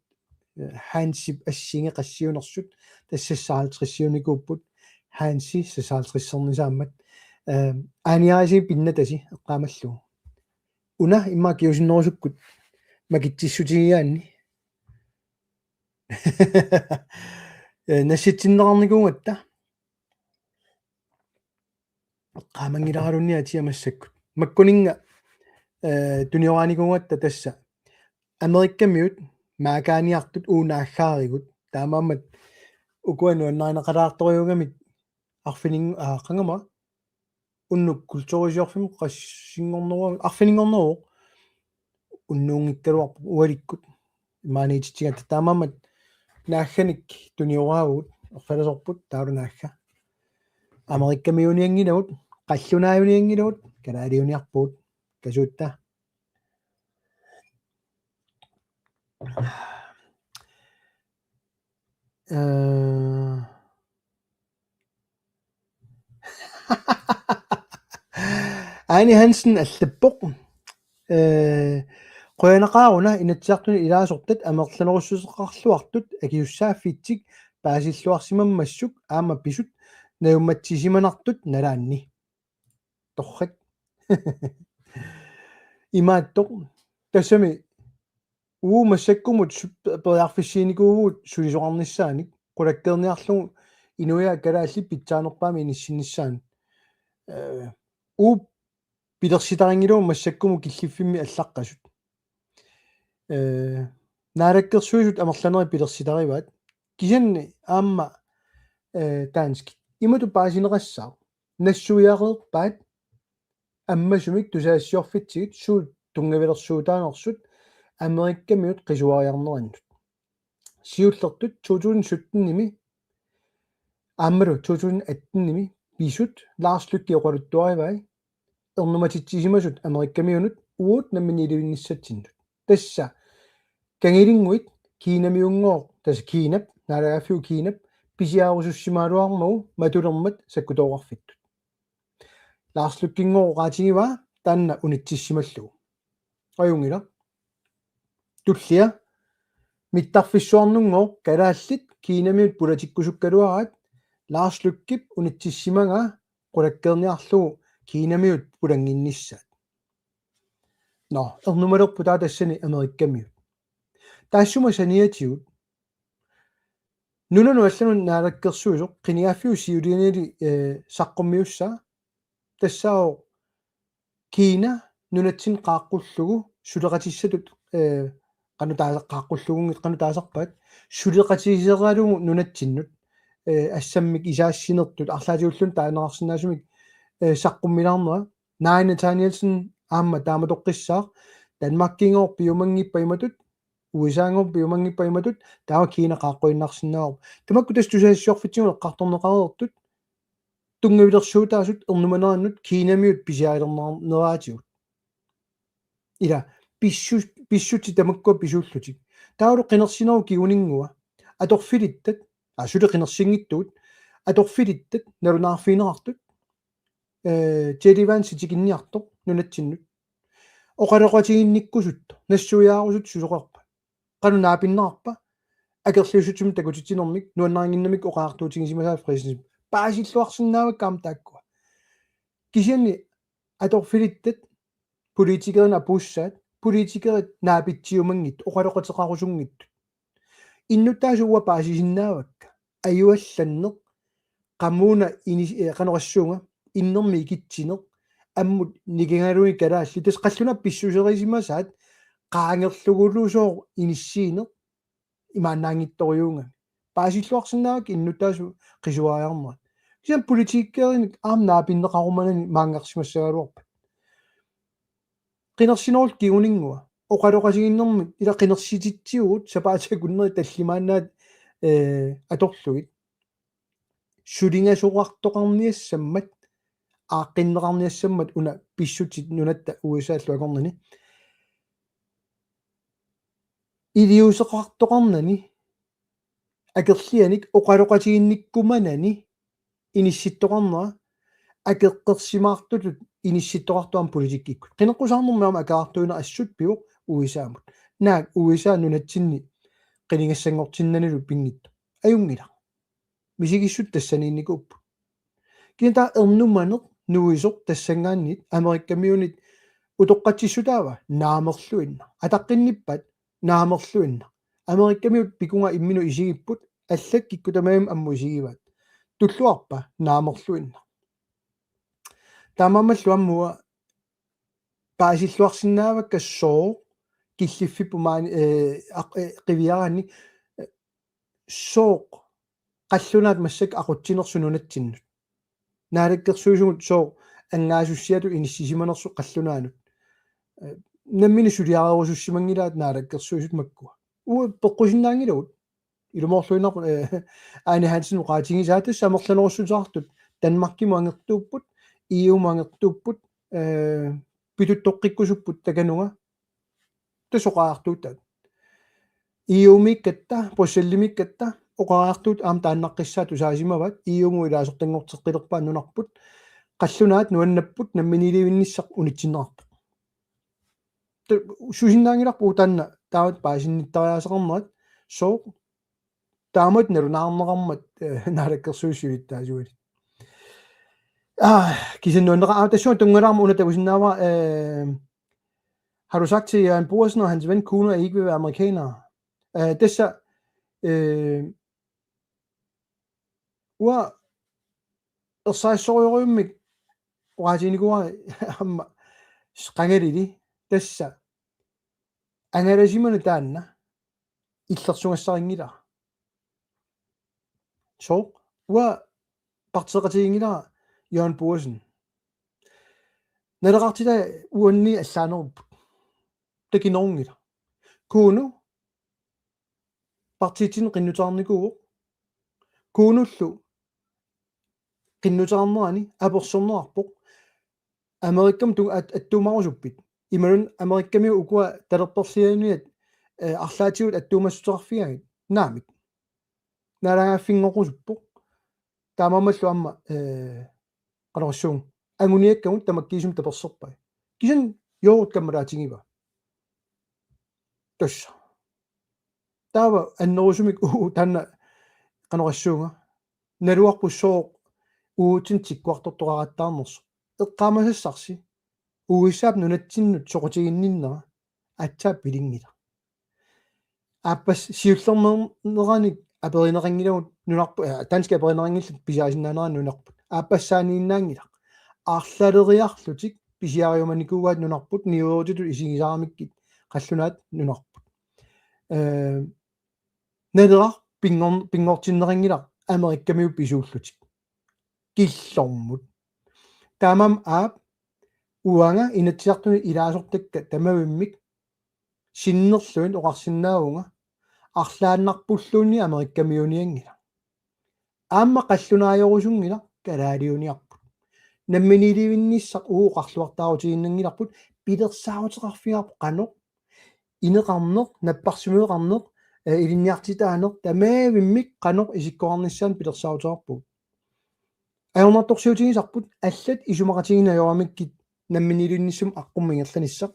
eh, Hansip assingi qassiunersut, tassa seksoghalvtredsiunikuupput, Hansi seksoghalvtredsernisaammat. Eh, aaniarisigut pinnatasi eqqaamallugu. Una immaqa kingusinnerusukkut makitsissutigigaanni. Eh, nassitsinneqarnikuugatta. Qaamanngilaralunni atia massakkut. Makkuninnga, eh, tunioraanikuugatta tassa. Amerikkamiut maakaaniartut uagut naaggaarigut. Taamaammat ukua nuannarineqalaartorujuugamik arfining-, aa, qangama. Unnuk kulturisiorfimmi qassinngorneruvoq, arfininngorneruvoq. Unnuunngikkaluarpoq ualikkut. Imaaniititsigatta taamaammat naagganik tunioraavugut, erfalasorput, taavalu naagga. Amerikkamiuunianngilagut, qallunaajunianngilagut, kalaaliuniarpugut, kasuutta. Eh, Aani Hansen allappoq. Eh, qujanaqaaq una Inatsisartuni ilaasortat amerlanerussuteqarluartut akisussaaffitsik paasilluarsimammassuk aamma pisut najummatsisimanartut nalaanni. Torrak. Imaattoq. Tassami uagut massakkumut su-, pe-, periarfissiinikuuvugut sulisoqarnissaanik, qulakkeerniarlugu inuiaat kalaallit pitsaanerpaamik inissinnissaanut. Eh, uagut pilersitarinngilagut massakkumut killiffimmi allaqqasut. Eh, Naalakkersuisut amerlanerit pilersitarivaat. Kisianni aamma, eh, danskit. Imatut paasineqassaaq. Nassuiareerpaat ammasumik tusagassiorfitsigit suut tunngavilersuutaanersut Amerikkamiut qisuariarnerannut. Siullertut to tusind sytten-imi aammalu to tusind atten-imi pisut Lars Løkke oqaluttuarivai ernumatitsisimasut Amerikkamiunut uagut nammineq ilivinnissatsinnut. Tassa kangilinnguit Kinamiunngooq, tassa Kinap, naalagaaffiup Kinap, pisiarerusussimagaluarmagu matulermat sakkutooqarfittut. Lars Løkkenngooq oqaatigivaa taanna unitsissimallugu. Ajunngilaq. Tullia mittarfissuarnunngooq kalaallit Kinamiut pulatikkusukkaluaraat Lars Løkkep unitsissimagaa qulakkeerniarlugu Kinamiut pulannginnissaat. Nå, ernumalerput taava tassani Amerikkamiut. Taassuma saniatigut. Nunanut allanut naalakkersuisoq qinigaaffiup siulianili, eh, saqqummiussaa. Tassaavoq Kina nunatsinni qaaqqullugu suleqatissatut, eh, qanoq taasa-, qaaqqullugunngitsoq qanoq taasarpaat, suleqatiseralugu nunatsinnut, eh, assammik isaassinertut arlaatigulluunniit taaneqarsinnaasumik, eh, saqqummilaarnera. Naaja Nathanielsen aamma taamatoqqissaaq, Danmarkinngooq piumanngippat imatut, U S A-nngooq piumanngippat imatut, taava Kina qaaqquinnarsinnaavarput. Tamakku tassa tusagassiorfitsigut eqqartorneqareertut, tunngavilersuutaasut ernumanerannut Kinamiut pisiarilerneqarneraatigut. Ila, pissu-, pissutsit tamakkua pisuullutik. Taavalu qinersinerup kinguninngua. Atorfilittat, aa, suli qinersinngitsugut, atorfilittat nalunaarfigineqartut. eh, J D Vance tikinniartoq nunatsinnut. Oqaloqatiginnikkusuttoq, nassuiaarusuttoq susoqarpa? Qanoq naapinneqarpa? Akerliussutsimik takutitsinermik, nuannarinnginnamik oqariartuutigisimasaat Frederiksenip. Paasilluarsinnaavakka aamma taakkua. Kisianni atorfilittat, politikerinit apuussaat, politikerit naapitsiumanngitsut, oqaloqateqarusunngitsut. Innuttaasut uanga paasisinnaavakka. Ajuallanneq, qamuuna inis-, eh, qanoq oqassuunga, innermik ikitsineq, ammut nikangaluit kalaallit, tassa qallunaat pissuserisimasaat, qaangerlugulu sooq inissiineq, imaannaanngitsorujuugami. Paasilluarsinnaavakka innuttaasut qisuariarnerat. Kisianni politikerinik aamma naapinneqarumanani maanngarsimassagaluarpat. Qinersinerulluni kinguninngua. Oqaloqatigiinnermik ila qinersititsivugut sapaatip akunneri tallimaannaat, eh, atorlugit. Sulingasoqartoqarniassammat, aaqqinneqarniassammat una pissutsit nunatta U S A-llu akornanni. Iliuuseqartoqarnani, akerlianik oqaloqatiginnikkumanani inissittoqarnera, akeqqersimaartutut inissittoqartoq aamma politikkikkut. Qineqqusaarnermi aamma akerartuineq assut pivoq U S A-mut. Naak U S A nunatsinni qinigassanngortinnanilu pinngitsoq? Ajunngilaq. Misigissut tassaniinnikuupput. Kisianni taava ernumaneq nuisoq tassanngaanniit Amerikkamiunit utoqqatsissutaava? Naamerluinnaq. Ataqqinnippat? Naamerluinnaq. Amerikkamiut pikunga imminut isigipput, allat kikkut tamarmik ammut isigivaat. Tulluarpa? Naamerluinnaq. Taamaammallu aamma uanga paasilluarsinnaavakka sooq killiffipput maani, eh, aq-, eh, qiviaraanni, eh, sooq qallunaat massakkut aqutsinersut nunatsinnut. Naalakkersuisunut sooq angaasussiatut inissisimanersut qallunaanut. Eh, nammineq suliarerusussimanngilaat naalakkersuisut makkua. Uagut peqqusinnaanngilagut. Ilumoorluinnarpoq, eh, Ane Hansen oqaatigisaa, tassa amerlanerussuteqartut Danmarkimut angertuupput, E U-mut angertuupput, eh, pituttoqqikkusupput takanunga. Tassa oqariartuutaat. E U-miikkatta, Bruxellemiikkatta, oqariartuut aamma taannaqqissaaq tusaasimavaat, E U-mut ilaasortanngorteqqilerpaat nunarput, qallunaat nuannapput namminiilivinnissaq unitsinneqarpoq. Te-, susinnaanngilarput taanna taamatut paasinnittariaaseqarnerat, sooq taamatut nalunaarneqarmat, eh, naalakkersuisut siulittaasualit. Ah, kisianni nuanneqaaq, ah, tassunga tunngalaarmat una takusinnaavara, eh, har du sagt til Jørgen Boasen og hans ven Kuno, at I ikke vil være amerikanere? Eh, tassa, eh, uanga ersarissorujussuarmik oqaatiginikuuara aamma qangalili tassa angalasimaneq taanna illersugassarinngilara. Sooq? Uanga partiiqatiginngilara Jørgen Boasen. Naleqartitai uanni allaanerupput. Takinerunngilaq. Kuno partiitsinni qinnuteqarnikuuvoq. Kunollu qinnuteqarnerani apersorneqarpoq. Amerikami tu-, at-, attuumarusuppit? Imaluunniit Amerikamiut ukua talerperlianiat, eh, arlaatigut attuumassuteqarfigaanni? Naamik. Naalagaaffinngorusuppoq. Taamaammallu aamma, eh, qanoq oqassuunga, anguniakkagut tamakkiisumik taperserpai. Kisianni Joorut kammalaatigiva. Tassa. Taava annerusumik uu taanna qanoq oqassuunga. Naluarput sooq uatsinnut tikkuartortoqarattaarnersoq. Eqqaamasassarsi. U S A-p nunatsinnut soqutiginninnera aatsaat pilinngilaq. Aappassaq siullermeernerannik aperineqanngilagut nunarput, eh, danskit aperineqanngillat pisiarisinnaanerannik nunarput. Aappassaaniinnaanngilaq. Arlaleriarlutik pisiariumanikuuaat nunarput niuerutitut isigisaramikkit qallunaat nunarput. Eh, Naleraq pinngor-, pinngortinneqanngilaq Amerikamiut pisuullutik. Killormut. Taamaammat aap uanga Inatsisartuni ilaasortakka tamavimmik sinnerlugit oqarsinnaavunga arlaannarpulluunniit Amerikamiunianngilaq. Aamma qallunaajorusunngilaq kalaaliuniarput. Namminiilivinnissaq uagut oqarluartaarutiginnanngilarput pilersaaruteqarfigaarput qanoq ineqarneq, napparsimmaveqarneq, eh, ilinniartitaaneq, tamavimmik qanoq isikkoqarnissaanut pilersaaruteqarpugut. Ajornartorsiutigisarput allat isumaqatigiinneq ajoramikkit namminiilivinnissamut aqqummi ingerlanissaq.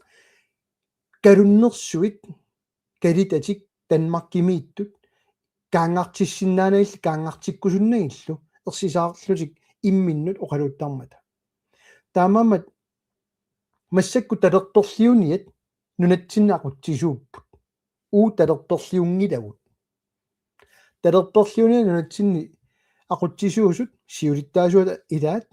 Kalunnersuit kalitatik Danmarkimiittut kaanngartissinnaanagillu kaanngartikkusunnagillu ersisaarlutik imminnut oqaluuttarmata. Taamaammat massakkut talerperliuniat nunatsinni aqutsisuupput. Uagut talerperliunngilagut. Talerperliuniat nunatsinni aqutsisuusut siulittaasuata ilaat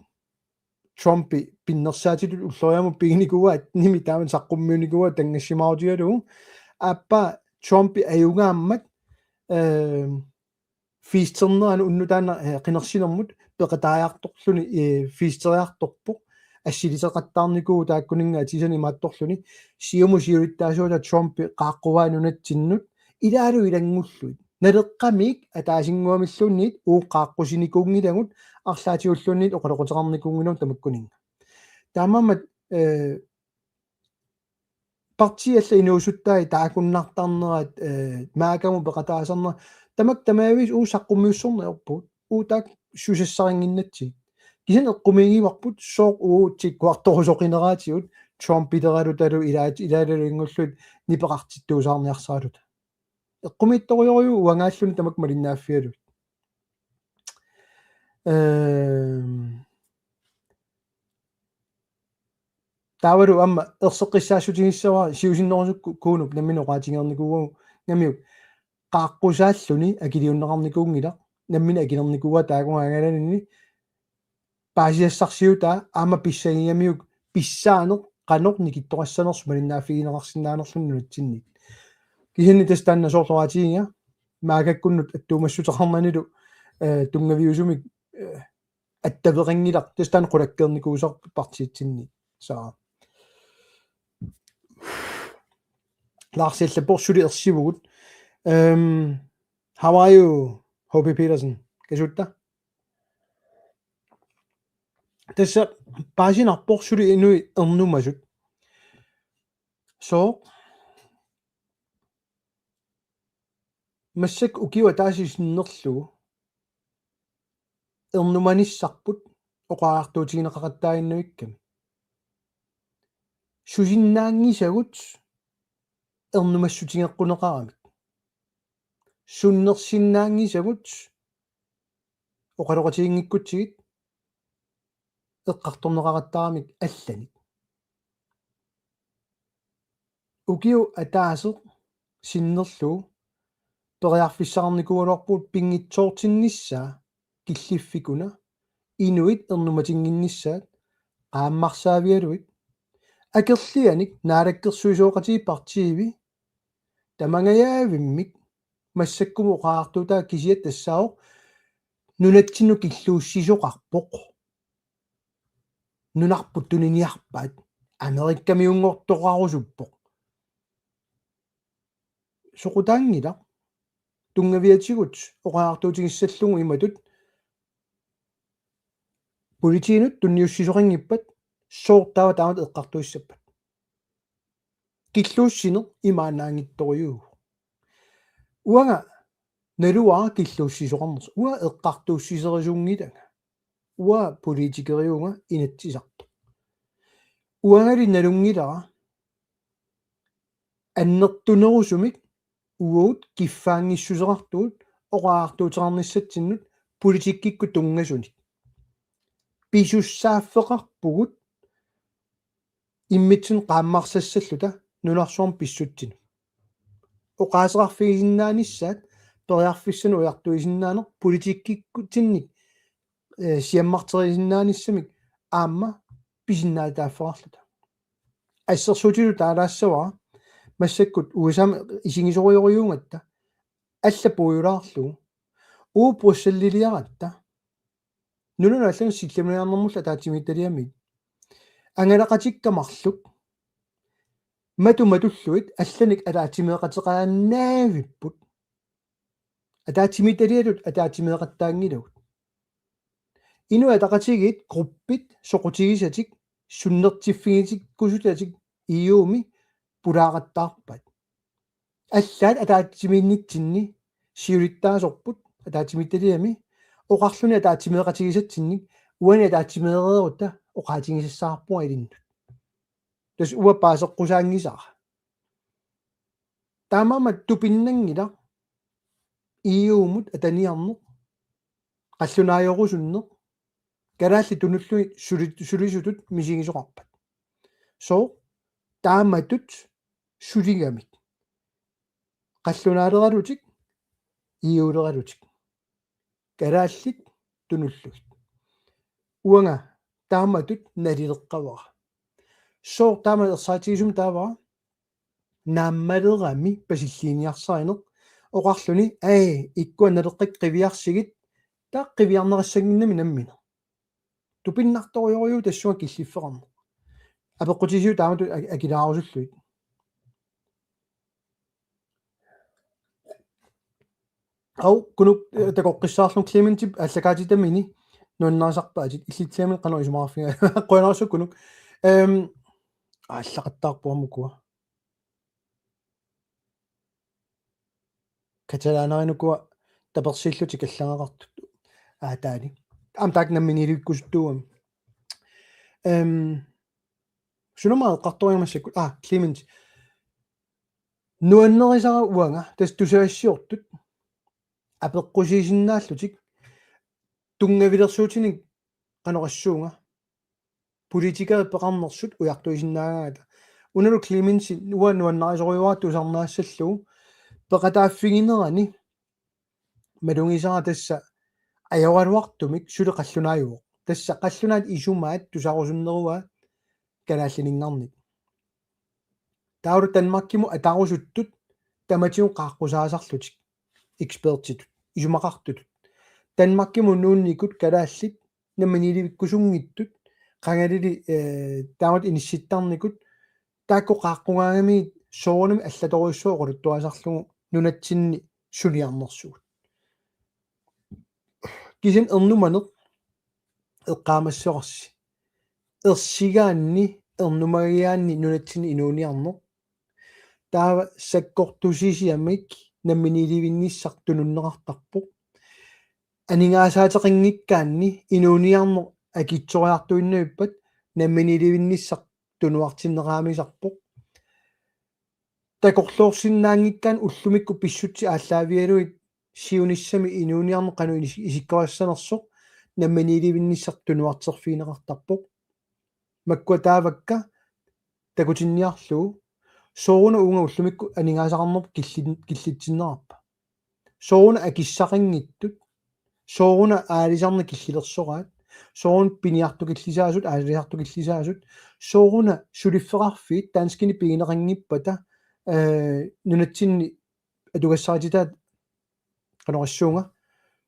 Trumpi pinnersaatitut ulloriaamut piginikuuaat nimi taama saqqummiunikuuaat tanngassimaarutigalugu. Aappaa Trumpi ajugaammat, eh, fiisternerani unnuk taanna, eh, qinersinermut peqataajartorluni, eh, fiisteriartorpoq. Assiliseqattaarnikuuvoq taakkuninnga atisanik imaattorluni. Siumut siulittaasuata Trumpi qaaqquvaa nunatsinnut ilaalu ilanngullugit. Naleqqamik ataasinnguamilluunniit uagut qaaqqusinikuunngilagut arlaatigulluunniit oqaloqateqarnikuunngilagut tamakkuninnga. Taamaammat, eh, partiit allat inuusuttai taakunnartarnerat, eh, MAGA-mut peqataasarnerat, tamakku tamaviisa uagut saqqummiussorneq ajorpugut, uagut taakku susassarinnginnatsigit. Kisianni eqqumiigivarput sooq uagut tikkuartorusoqineraatigut Trumpileralutalu ilaat-, ilaalu ilanngullugit nipeqartittuusaarniarsaraluta. Eqqumiitsorujorujuuvoq uangaalluni tamakku malinnaaffigalugit. Ehm, taavalu aamma erseqqissaassutigissavarput siusinnerusukkut Ku-, Kunup nammineq oqaatigereernikuugamiuk qaaqqusaalluni akiliunneqarnikuunngilaq, nammineq akilernikuuaa taakunnga angalaninni paasisassarsiutaa aamma pissagigamiuk pissaaneq qanoq nikittoqassanersoq malinnaaffigineqarsinnaanerluni nunatsinniit. Kisianni tassa taanna soorlu oqaatigiga MAGA-kkunnut attuumassuteqarnanilu, eh, tunngaviusumik, eh, attaveqanngilaq, tassa taanna qulakkeernikuusarput partiitsinniit. Så. Lars Elleborg suli ersivugut. Ehm, how are you, H P Petersen? Kasuutta? Tassa paasinarpoq suli inuit ernumasut. Så. Massakkut ukiup ataaseq sinnerlugu ernumanissarput oqariartuutigineqaqattaaginnavikkami. Susinnaanngisagut ernumassutigeqquneqaramik. Sunnersinnaanngisagut oqaloqatiginngikkutsigit eqqartorneqaqattaaramik allanik. Ukiup ataaseq sinnerlugu periarfissaqarnikuugaluarpugut pinngitsoortinnissaa killiffikuna inuit ernumatinnginnissaat qaammarsaavigalugit. Akerlianik Naalakkersuisooqatigiit partiivi tamangajaavimmik massakkumut oqariartuutaa kisiat tassaavoq nunatsinnut killuussisoqarpoq. Nunarput tuniniarpaat. Amerikamiunngortoqarusuppoq. Soqutaanngilaq. Tunngaviatigut oqariartuutigissallugu imatut. Politiinut tunniussisoqanngippat sooq taava taamatut eqqartuissappat. Killuussineq imaannaanngitsorujuuvoq. Uanga naluara killuussisoqarnersoq. Uanga eqqartuussiserisunngilanga. Uanga politikeriuvunga Inatsisartoq. Uangali nalunngilara annertunerusumik uagut kiffaanngissuseqartugut oqariartuuteqarnissatsinnut politikkikkut tunngasunik. Pisussaaffeqarpugut immitsinnut qaammarsassalluta nunarsuarmi pissutsinut. Oqaaseqarfigisinnaanissaat periarfissanut ujartuisinnaaneq politikkikkutsinnit, eh, siammarterisinnaanissamik aamma pisinnaatitaaffeqarluta. Assersuutigalugu taalaassavara massakkut U S A-mi isigisorujorujuugatta alla puigulaarlugu uagut Bruxellesiliaratta nunanut allanut sillimaniarnermullu ataatsimiititaliami. Angalaqatikka marluk matu matullugit allanik ataatsimeeqateqaannavipput. Ataatsimiititaliatut ataatsimeeqattaanngilagut. Inuit Ataqatigiit gruppit soqutigisatik sunnertiffigitikkusutatik E U-mi pulaaqattaarpaat. Allaat ataatsimiinnitsinni siulittaasorput ataatsimiititaliami oqarluni ataatsimeeqatigisatsinnik uani ataatsimeereerutta oqaatigisassaqarpunga ilinnut. Tassa uanga paaseqqusaanngisara. Taamaammat tupinnanngilaq E U-mut ataniarneq, qallunaajorusunneq, kalaallit tunullugit suli-, sulisutut misigisoqarpat. Sooq taamatut suligamik. Qallunaaleralutik, E U-leralutik. Kalaallit tunullugit. Uanga taamatut nalileqqavara. Sooq taama ersaatigisumik taavara? Naammalerami pasilliiniarsarineq oqarluni: "Ai, ikkua naleqqakka qiviarsigit", taava qiviarneqassannginnami nammineq. Tupinnartorujorujuuvoq tassunga killiffeqarneq. Apeqqutisiuk taamatut ak-, akilaarusullugit. Au, Kunuk, eh, takoqqissaarlugu Clementip aallakaatitamini nuannarisarpaatit, illit Clement qanoq isumaqarfiga. Qujanarsuaq Kunuk. Ehm, aallaqattaarpoq aamma ukua. Katalaanarinukua tapersillutik allagaqartut. Aataani. Aamma taakku namminiilivikkusuttuugami. Ehm, sunama eqqartoriarama massakkut. Ah, Clement. Nuannerisara uanga, tassa tusagassiortut apeqqusiisinnaallutik tunngavilersuutinik, qanoq oqassuunga, politikerit peqarnersut ujartuisinnaagaangata. Unalu Clemensi uanga nuannarisorujuara tusarnaassallugu peqataaffiginerani malugisara tassa ajoraluartumik suli qallunaajuvoq. Tassa qallunaat isumaat tusarusunneruaat kalaallininngarnit. Taavalu Danmarkimut atarusuttut tamatigut qaaqqusaasarlutik, ekspertitut, isumaqartutut. Danmarkimut nuunnikut kalaallit namminiilivikkusunngitsut, qangalili, eh, taamatut inissittarnikut, taakku qaaqqugaangamigit soorunami allatorujussuaq oqaluttuarisarlugu nunatsinni suniarnersugut. Kisianni ernumaneq eqqaamassavarsi. Ersigaanni, ernumagigaanni nunatsinni inuuniarneq. Taava sakkortusisiamik namminiilivinnissaq tununneqartarpoq. Aningaasaateqanngikkaanni inuuniarneq akitsoriartuinnavippat namminiilivinnissaq tunuartinneqaramisarpoq. Takorloorsinnaanngikkaanni ullumikkut pissutsit aallaavigalugit siunissami inuuniarneq qanoq inis-, isikkorissanersoq namminiilivinnissaq tunuarterfigineqartarpoq. Makkua taavakka takutinniarlugu, sooruna uunga ullumikkut aningaasaqarnerput killi-, killitsinneqarpa? Sooruna akissaqanngitsut, sooruna aalisarneq killilersoraat, sooruna piniartukillisaasut, aalisartukillisaasut, sooruna suliffeqarfiit danskini pigineqanngippata, eh, nunatsinni atugassarititaat, qanoq oqassuunga,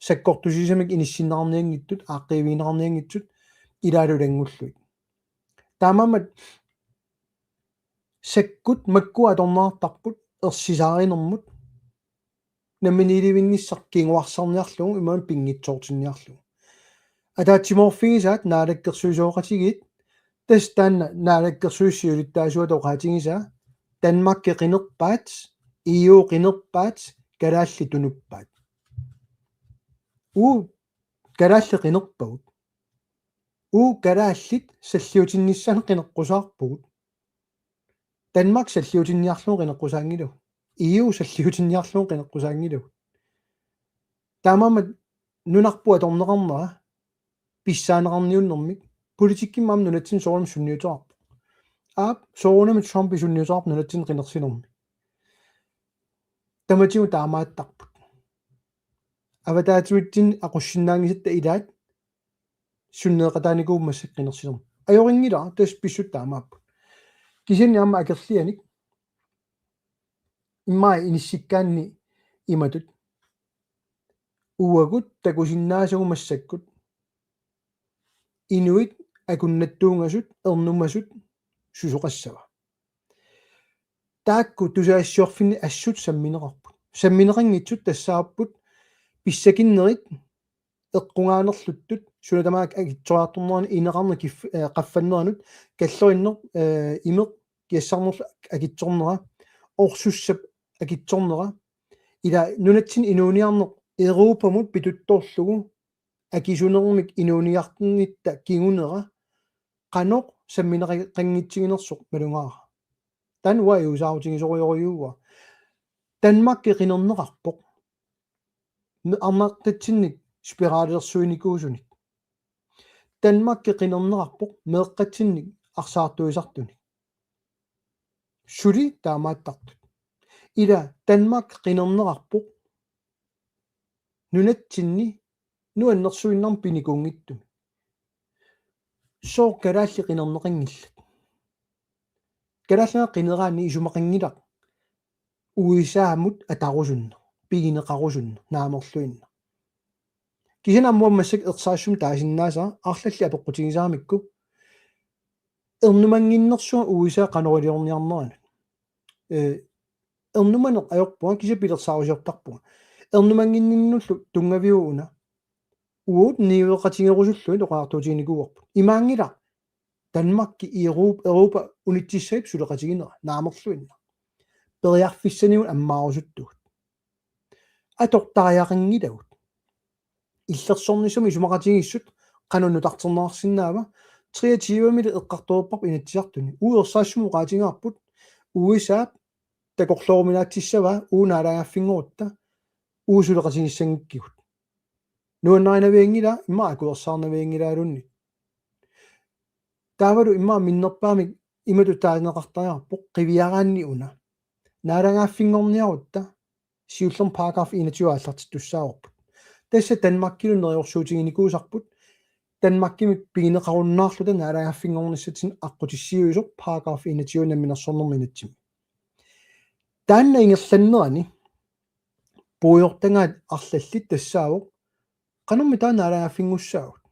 sakkortusisamik inissinneqarnianngitsut, aaqqiivigineqarnianngitsut, ilaalu ilanngullugit. Taamaammat sakkut makkua atorneqartarput ersisaarinermut, namminiilivinnissaq kinguarsarniarlugu imaluunniit pinngitsoortinniarlugu. Ataatsimoorfigisaat naalakkersuisooqatigiit, tassa taanna naalakkersuisut siulittaasuata oqaatigisaa: Danmarki qinerpaat, E U qinerpaat, kalaallit tunuppaat. Uu, kalaallit qinerpagut. Uu, kalaallit salliutinnissaannut qineqqusaarpugut. Danmark salliutinniarlugu qineqqusaanngilagut. E U salliutinniarlugu qineqqusaanngilagut. Taamaammat nunarput atorneqarnera pissaaneqarniunnermik, politikkimmi aamma nunatsinni soorunami sunniuteqarpoq. Aap, soorunami Trumpi sunniuteqarpoq nunatsinni qinersinermi. Tamatigut taamaattarput. Avataatimitsinni aqussinnaanngisatta ilaat sunneeqataanikuuvoq massakkut qinersinermi. Ajorinngilaq, tassa pissutsit taamaapput. Kisianni aamma akerlianik immaqa inissikkaanni imatut: Uagut takusinnaasagut massakkut inuit akunnattuungasut ernumasut susoqassava? Taakku tusagassiorfinni assut sammineqarput. Sammineqanngitsut tassaapput pissakinnerit eqqugaanerluttut, suna tamaat akitsoriartornerani, ineqarneq kif-, eh, qaffanneranut, kallerinneq, eh, imeq kiassarnerlu akitsornera, orsussap akitsornera, ila nunatsinni inuuniarneq Europamut pituttorlugu akisunermik inuuniartinnitta kingunera qanoq sammineqanngitsiginersoq malugaara. Taanna uanga iusaarutigisorujussuuara. Danmarki qinerneqarpoq. Me-, arnartatsinnik spiralersuinikuusunik. Danmarki qinerneqarpoq meeqqatsinnik arsaartuisartunik. Suli taamaattartut. Ila Danmark qinerneqarpoq nunatsinni nuannersuinnarmik pinikuunngitsumi. Sooq kalaallit qinerneqanngillat? Kalaallit qineraanni isumaqanngilaq U S A-mut atarusunneq, pigineqarusunneq, naamerluinnaq. Kisianni aamma massakkut ersarissumik taasinnaasara arlallit apeqqutigisaramikku ernumannginnersunga U S A qanoq iliorniarneranut. Ee, ernumaneq ajorpunga, kisianni pilersaarusiortarpunga. Ernumannginninnullu tunngaviuvoq una. Uagut niueqatigerusullugit oqariartuutiginikuuarput. Imaanngilaq Danmarki Europa, Europa unitsissagip suleqatiginera, naamerluinnaq. Periarfissanivut ammaarusuttugut. Atortariaqanngilagut. Illersornissamut isumaqatigiissut qanoq nutarterneqarsinnaava, treogtyvemili eqqartoreerparput Inatsisartuni. Uagut ersarissumik oqaatigaarput U S A takorlooruminaatsissavaa uagut naalagaaffinngorutta uagut suleqatigiissanngikkigut. Nuannarinavianngilaa, immaqa akuersaarnavianngilaaluunniit. Taavalu immaqa minnerpaamik imatut taaneqartariaqarpoq qiviaraanni una. Naalagaaffinngorniarutta siullermik paragraf enogtyve aallartittussaavarput. Tassa Danmarkilu neriorsuutiginikuusarput, Danmarkimut pigineqarunnaarluta naalagaaffinngornissatsinnut aqqutissiuisoq paragraf enogtyve namminersornermi inatsimmi. Taanna ingerlannerani puigortagaat arlallit tassaavoq: Qanormita naalagaaffinngussaagut?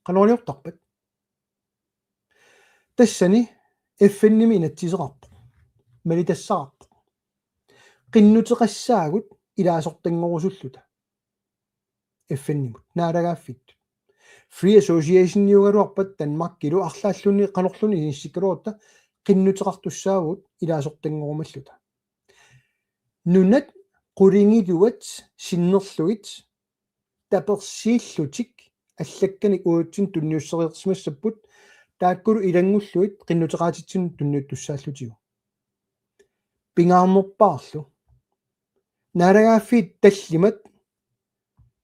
Qanoq iliortarpat? Tassani F N-imi inatsiseqarpoq. Malitassaqarpoq. Qinnuteqassaagut ilaasortanngorusulluta F N-imut, naalagaaffittut. Free Association-iugaluarpat Danmarkilu arlaalluni qanorluni inissikkaluarutta qinnuteqartussaavugut ilaasortanngorumalluta. Nunat qulingiluat sinnerlugit tapersiillutik allakkanik uatsinnut tunniusseriarsimassapput, taakkulu ilanngullugit qinnuteqaatitsinnut tunniuttussaallutigu. Pingaarnerpaarlu naalagaaffiit tallimat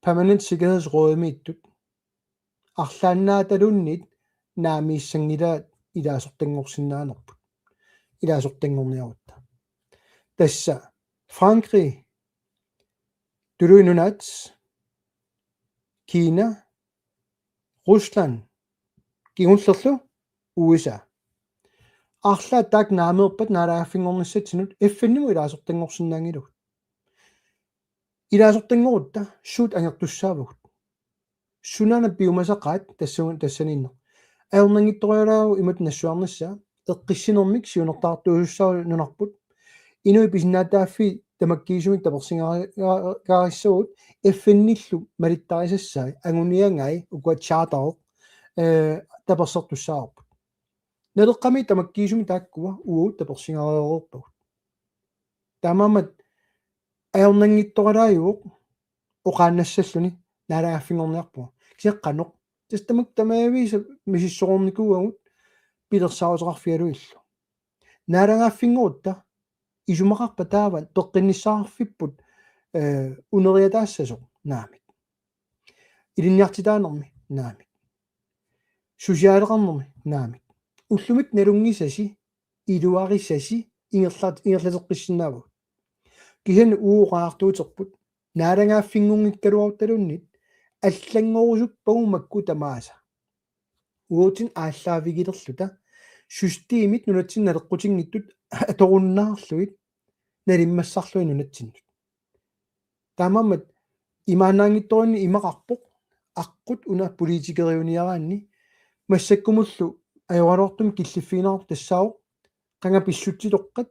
Permanent Sikkerhedsrådimiittut arlaannaataluunniit naamissanngilaat ilaasortanngorsinnaanerput. Ilaasortanngorniarutta. Tassa Frankrig, Tuluit Nunaat, Kina, Rusland, kingullerlu U S A. Arlaat taakku naameerpat naalagaaffinngornissatsinnut F N-imut ilaasortanngorsinnaanngilagut. Ilaasortanngorutta suut angertussaavagut? Sunaana piumasaqaat tassuun tassaniinneq? Ajornanngittorialaaruit imatut nassuiarnissaa: eqqissinermik siunertartuusussaavoq nunarput. Inuit pisinnaatitaaffiit tamakkiisumik tapersingaarissavagut F N-illu malittarisassai, anguniagai, ukua charterit, ee, tapersertussaavarput. Naleqqami tamakkiisumik taakkua uagut tapersingaarerpagut. Taamaammat ajornanngittorialaajuvoq oqaannassalluni naalagaaffinngorniarpunga. Kisianni qanoq? Tassa tamakku tamaviisa misissoqarnikuuagut pilersaaruteqarfigalugillu. Naalagaaffinngorutta isumaqarpa taava peqqinnissaqarfipput, ee, uneriataassasoq? Naamik. Ilinniartitaanermi? Naamik. Susiaaleqarnermi? Naamik. Ullumikkut nalunngisasi, iluarisasi ingerlat-, ingerlateqqissinnaavagut. Kisianni uagut oqariartuuterput naalagaaffinngunngikkaluaruttaluunniit allanngorusuppagut makku tamaasa. Uatsinnut aallaavigilerluta systemit nunatsinni naleqqutinngitsut atorunnaarlugit nalimmassarlugit nunatsinnut. Taamaammat imaannaanngitsorinni imaqarpoq aqqut una politikeriuniaraanni. Massakkumullu ajoraluartumik killiffigineqartoq tassaavoq qanga pissutsitoqqat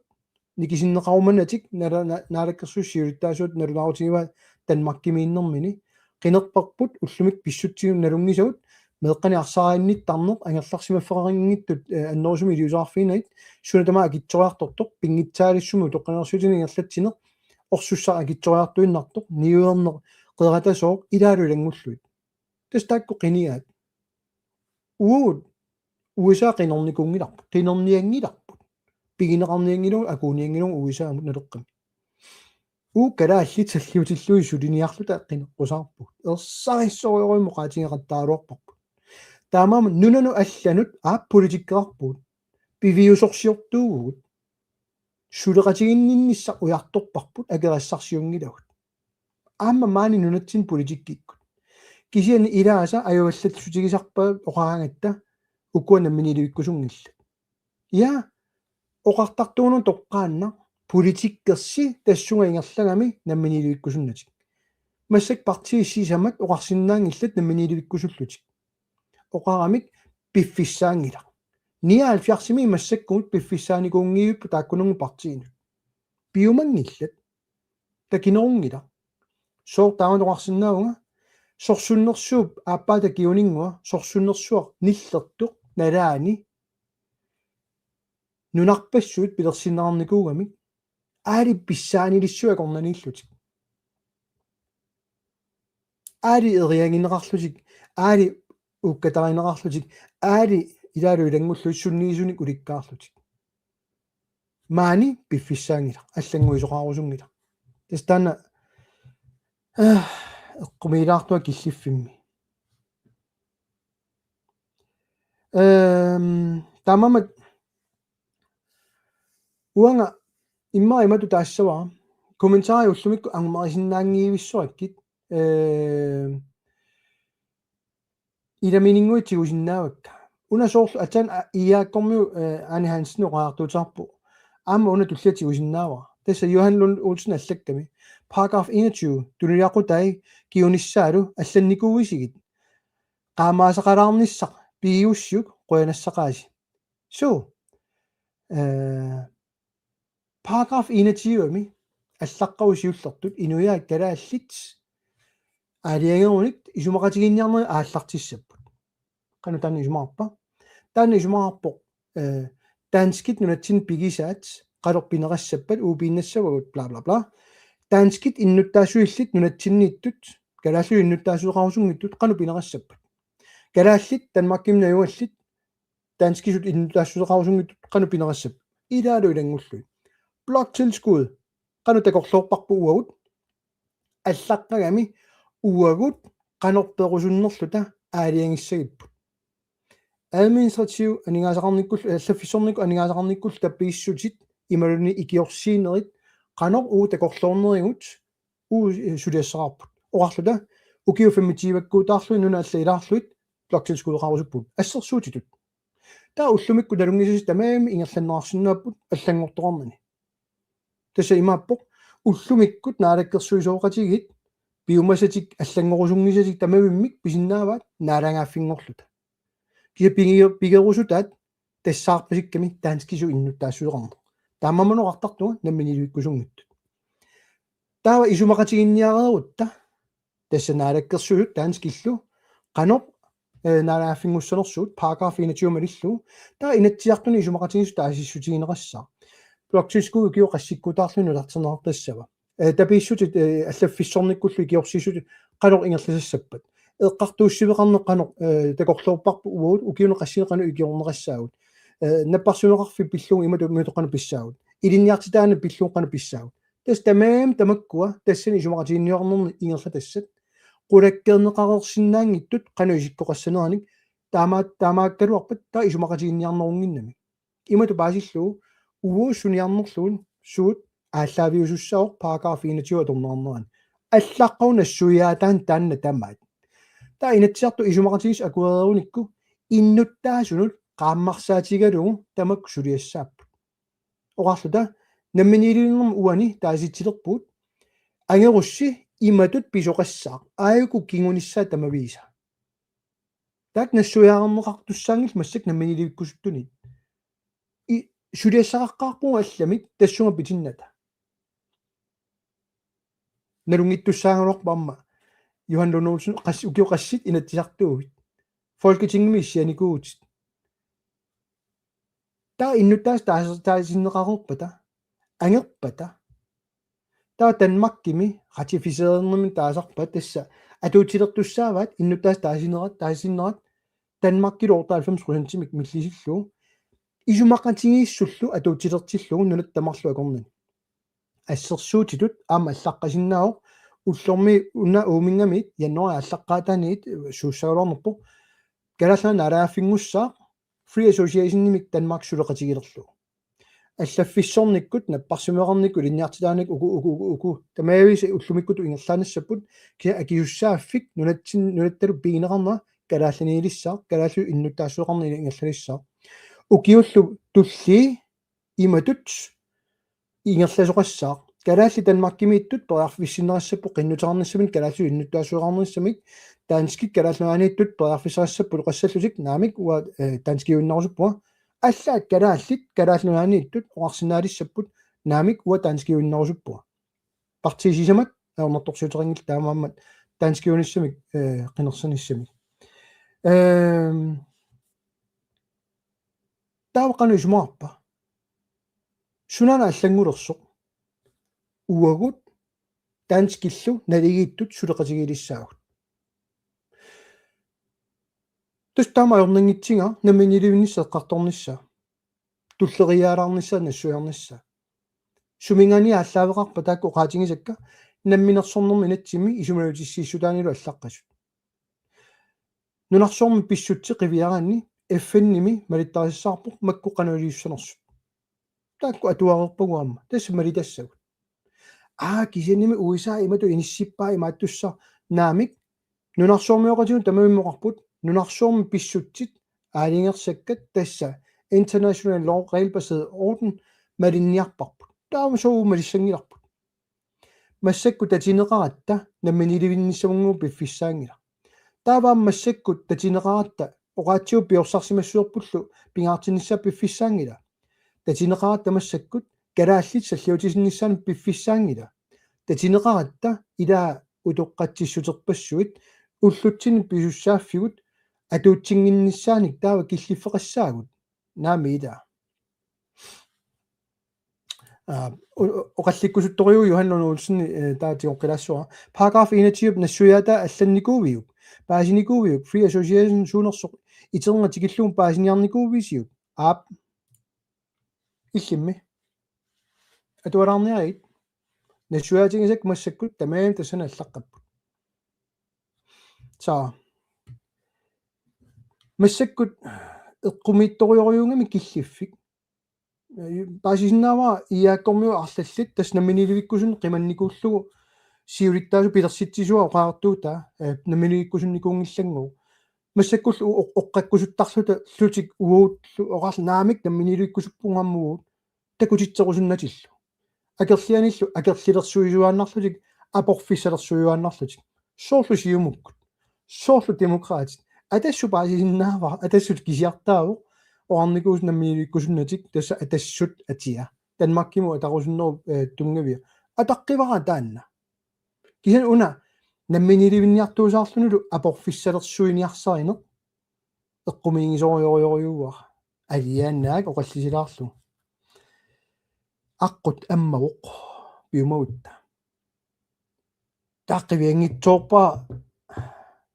nikisinneqarumanatik nala-, na-, naalakkersuisut siulittaasuat nalunaarutigivaa Danmarkimiinnermini. Qinerperput ullumikkut pissutsigut nalunngisagut, meeqqanik arsaarinnittarneq angerlarsimaffeqanngitsut, ee, annerusumik iliuuseqarfiginagit, suna tamaat akitsoriartortoq, pinngitsaaliissummik utoqqalinersiutinik ingerlatsineq, orsussaq akitsoriartuinnartoq, niuerneq qeqatasooq ilaalu ilanngullugit. Tassa taakku qinigaat. Uagut U S A qinernianngilarput, qinernianngilarput. Pigineqarnianngilagut, akuunianngilagut U S A-mut naleqqami. Uagut kalaallit salliutillugit suliniarluta qineqqusaarpugut. Ersarissorujussuarmik oqaatigeqattaaraluarparput. Taamaammat nunanut allanut aap politikkeqarpugut. Piviusorsiortuuvugut. Suleqatiginninnissaq ujartorparput, akerassarsiunngilagut. Aamma maani nunatsinni politikkikkut. Kisianni ilaasa ajuallassutigisarpaat oqaraangatta ukua namminiilivikkusunngillat. Ja, oqartartuunut toqqaannaq politikkersi tassunga ingerlagami namminiilivikkusunnatik. Massakkut partiit sisamat oqarsinnaanngillat namminiilivikkusullutik. Oqaramik piffissaanngilaq. Nioghalvfjerdsimi massakkumut piffissaanikuunngivipput taakkununnga partiinut. Piumanngillat. Takinerunngilaq. Sooq taama oqarsinnaavunga? Sorsunnersuup aappaa takiuninngua, sorsunnersuaq nillertoq nalaani nunarpassuit pilersinneqarnikuugamik, aali pissaanilissuit akornanniillutik. Aali eriagineqarlutik, aali uukkatarineqarlutik, aali ilaalu ilanngullutik sunniisunik ulikkaarlutik. Maani piffissaanngilaq, allannguisoqarusunngilaq. Tassa taanna, eh, eqqumiilaartua killiffimmi. Ehm, taamaammat uanga immaqa imatut taassavara, kommentarit ullumikkut angumerisinnaanngivissorakkit, ehm, ilamininnguit tigusinnaavakka. Una soorlu aatsaat a-, I A K-kormiut, eh, Ane Hansen oqariartuutaarpoq. Aamma una tullia tigusinnaavara. Tassa Johan Lund Olsen allakkami. Paragraf enogtyve, tunuliaqutai kingunissaalu allannikuuisigit. Qaamaasaqalaarnissaq pigigussiuk qujanassaqaasi. Suu. Eh, paragraf enogtyve-mi allaqqavoq siullertut inuiaat kalaallit aalajangerunik isumaqatigiinniarnerit aallartissapput. Qanoq taanna isumaqarpa? Taanna isumaqarpoq, eh, danskit nunatsinni pigisaat qanoq pineqassappat uagut piinnassavagut bla bla bla. Danskit innuttaassusillit nunatsinniittut, kalaallisut innuttaassuseqarusunngitsut qanoq pineqassappat. Kalaallit Danmarkimi najugallit danskisut innuttaassuseqarusunngitsut qanoq pineqassappat. Ilaalu ilanngullugit. Bloktilskud qanoq takorloorparput uagut. Allaqqagami uagut qanoq perusunnerluta aalajangissagipput. Administrativ aningaasaqarnikkut, allaffissornikkut aningaasaqarnikkut tapiissutit imaluunniit ikiorsiinerit qanoq uagut takorloornerigut uagut, eh, suliassaqarput. Oqarluta ukiut femogtyve-kkuutaarlugit nunat allat ilaarlugit bloktilskudeqarusuppugut. Assersuutitut. Taava ullumikkut nalunngisasi tamarmik ingerlanneqarsinnaapput allanngortoqarnani. Tassa imaappoq ullumikkut naalakkersuisooqatigiit piumasatik allanngorusunngisatik tamarmik pisinnaavaat naalagaaffinngorluta. Kisianni pigi-, pigerusutaat tassaarpasikkami danskisut innuttaassuseqarneq. Taamaammat oqartartunga namminiilivikkusunngitsut. Taava isumaqatigiinniareerutta tassa naalakkersuisut danskillu qanoq, eh, naalagaaffinngussanersugut paragraf enogtyve malillugu. Taava Inatsisartuni isumaqatigiissut taasissutigineqassaaq. Bloktilskud ukiut qassikkuutaarlugit nutarterneqartassava. Eh, tapiissutit, eh, allaffissornikkullu ikiorsiissutit qanoq ingerlasassappat. Eqqartuussiveqarneq qanoq, eh, takorloorparput uagut ukiuni qassini qanoq ikiorneqassaagut. Eh, napparsimaneqarfik pillugu imatut, imatut qanoq pissaagut. Ilinniartitaaneq pillugu qanoq pissaagut. Tassa tamarmik tamakkua tassani isumaqatigiinniarnerni ingerlatassat. Qulakkeerneqareersinnaanngitsut qanoq isikkoqassaneranik taama-, taamaakkaluarpat taava isumaqatigiinniarnerunnginnami. Imatut paasillugu uagut suniarnerlugu suut aallaaviusussaavoq paragraf enogtyve atorneqarnerani. Allaqqavoq nassuiaataanut taanna tamaat. Taava Inatsisartut isumaqatigiissut akuereerunikku innuttaasunut qaammarsaatigalugu tamakku suliassaapput. Oqarluta namminiilivinnermut uani taasitsilerpugut angerussi imatut pisoqassaaq aajuku kingunissaa tamaviisa. Taakku nassuiaarneqartussaanngillat massakkut namminiilivikkusuttunit. I-, suliassaqaqqaarpugut allamik tassunga pitinnata. Nalunngittussaagaluarpoq aamma Johan Lund Olsen qas-, ukiut qassit Inatsisartuuvutit. Folketingimi issianikuuvutit. Taava innuttaasut taas-, taasinneqareerpata, angerpata. Taava Danmarkimi ratificereernermi taasarpaat tassa atuutilertussaavaat innuttaasut taasinerat, taasinerat Danmarkilu otteoghalvfems procentimik millisillugu. Isumaqatigiissullu atuutilertillugu nunatta marluk akornanni. Assersuutitut aamma allaqqasinnaavoq ullormi una uuminngamiit januaarip aallaqqaataaniit suussagaluarnerpoq Kalaallit Nunaat naalagaaffinngussaaq free associationimik Danmark suleqatigilerlugu. Allaffissornikkut, napparsimmaveqarnikkut, ilinniartitaanik uku, uku, uku, uku. Tamaaviisa ullumikkutut ingerlaannassapput, kisianni akisussaaffik nunatsin-, nunattalu pigineqarnera kalaalliniilissaaq, kalaallisut innuttaassuseqarneq ingerlalissaaq. Ukiullu tullii imatut ingerlasoqassaaq. Kalaallit Danmarkimiittut periarfissinneqassapput qinnuteqarnissamik, kalaallisut innuttaassuseqarnissamik, danskit Kalaallit Nunaanniittut periarfissaqassapput oqassallutik, naamik uanga, eh, danskiuinnarusuppunga. Allaat kalaallit Kalaallit Nunaanniittut oqarsinnaalissapput, naamik uanga danskiuinnarusuppunga. Partiit sisamat ajornartorsiuteqanngillat taamaammat danskiunissamik, eh, qinersinissamik. Ehm, taava qanoq isumaqarpa? Sunaana allanngulersoq? Uagut danskillu naligiittut suleqatigilissaagut. Tassa taama ajornanngitsigaa namminiilivinnissaq eqqartornissaa. Tulleriiaalaarnissaa, nassuiarnissaa. Suminngaanniit aallaaveqarpa taakku oqaatigisakka namminersornermi inatsimmi isumalutissiissutaanilu allaqqasut? Nunarsuarmi pissutsit qiviaraanni F N-imi malittarisassarpoq makku qanoq iliussanersut. Taakku atuareerpagut aamma, tassa malitassagut. Aa, kisiannimi U S A imatut inissippaa imaattussaq, naamik, nunarsuarmioqatigut tamarmik oqarput, nunarsuarmi pissutsit aalajangersakkat tassa international lov, regelbaseret orden, malinniarparput. Taava sooq malissanngilarput? Massakkut tatineqaratta namminiilivinnissamut piffissaanngilaq. Taava aamma massakkut tatineqaratta oqaatsigut piorsarsimassuserpullu pingaartinnissaa piffissaanngilaq. Tatineqaratta massakkut kalaallit salliutisinnissaannut piffissaanngilaq. Tatineqaratta ilaa utoqqatsissuterpassuit ullutsinni pisussaaffigut atuutsinnginnissaanik taava killiffeqassaagut. Naamik ilaa. Aa, o-, o-, oqallikkusuttorujuuvoq Johan Lund Olsen, eh, taava tigoqqilaassavara. Paragraf enogtyve nassuiaataa allannikuuviuk? Paasinikuuviuk? Free Association suunersoq iterngatikkillugu paasiniarnikuuviuk? Aap. Illimmi. Atualaarniarigit. Nassuiaatigisakka massakkut tamarmik tassani allaqqapput. Saa. Massakkut eqqumiitsorujorujuugami killiffik. Paasisinnaavara I A K-kormiut arlallit tassa namminiilivikkusunnit qimannikuullugu siulittaasut pilersitsisua oqaatigisoq, eh, namminiilivikkusunnikuunngillanngooq. Massakkullu o-, o-, oqqakkusuttarluta lutik uagut oqarluta naamik namminiilivikkusuppunga aamma uagut takutitserusunnatillu. Akerlianillu akerlilersuisuaannarlutik, aporfissalersuisuaannarlutik. Soorlu Siumukkut. Soorlu Demokraatit. Atassut paasisinnaavara, Atassut kisiartaavoq, oqarnikuusoq namminiilivikkusunnatik, tassa Atassut atia. Danmarkimut atarusunnerup, eh, tunngavia. Ataqqivara taanna. Kisianni una namminiilivinniartuusaarlunilu aporfissalersuiniarsarineq eqqumiigisorujorujussuuara. Alianaak oqallisilaarlugu. Aqqut ammavoq piumagutta. Taava qivianngitsoorpara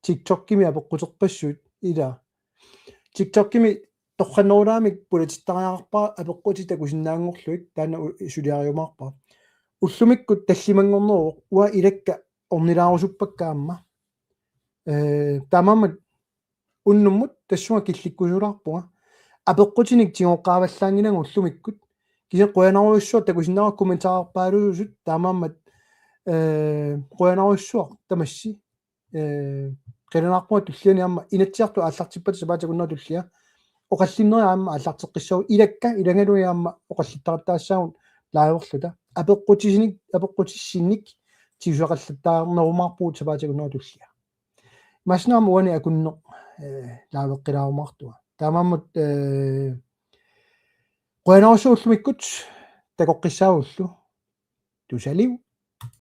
TikTokimi apeqquterpassuit ilaa. TikTokimi torrannerulaamik pulatittariaqarpara apeqqutit takusinnaanngorlugit taanna u-, suliariumaarpara. Ullumikkut tallimanngorneruvoq uanga ilakka ornilaarusuppakka aamma. Eh, taamaammat unnummut tassunga killikkusulaarpunga. Apeqqutinik tigoqqaavallaannginnama ullumikkut. Kisianni qujanarujussuaq takusinnaavat kommentaarpaalusut taamaammat, eh, qujanarujussuaq tamassi. Eh, qilanaarpunga tulliani aamma Inatsisartut aallartippatit sapaatip akunnera tullia. Oqallinnerit aamma aallarteqqissagu ilakka ilanngullugit aamma oqallittariaqartaassaagut liverluta. Apeqqutisinik, apeqqutissinik tigusaqallattaarnerumaarpugut sapaatip akunnera tullia. Imaassinnaavoq uani akunneq, eh, liveqqilaarumaartunga. Taamaammat, eh, qujanarsuaq ullumikkut takoqqissaagullu. Tusarluarlugu.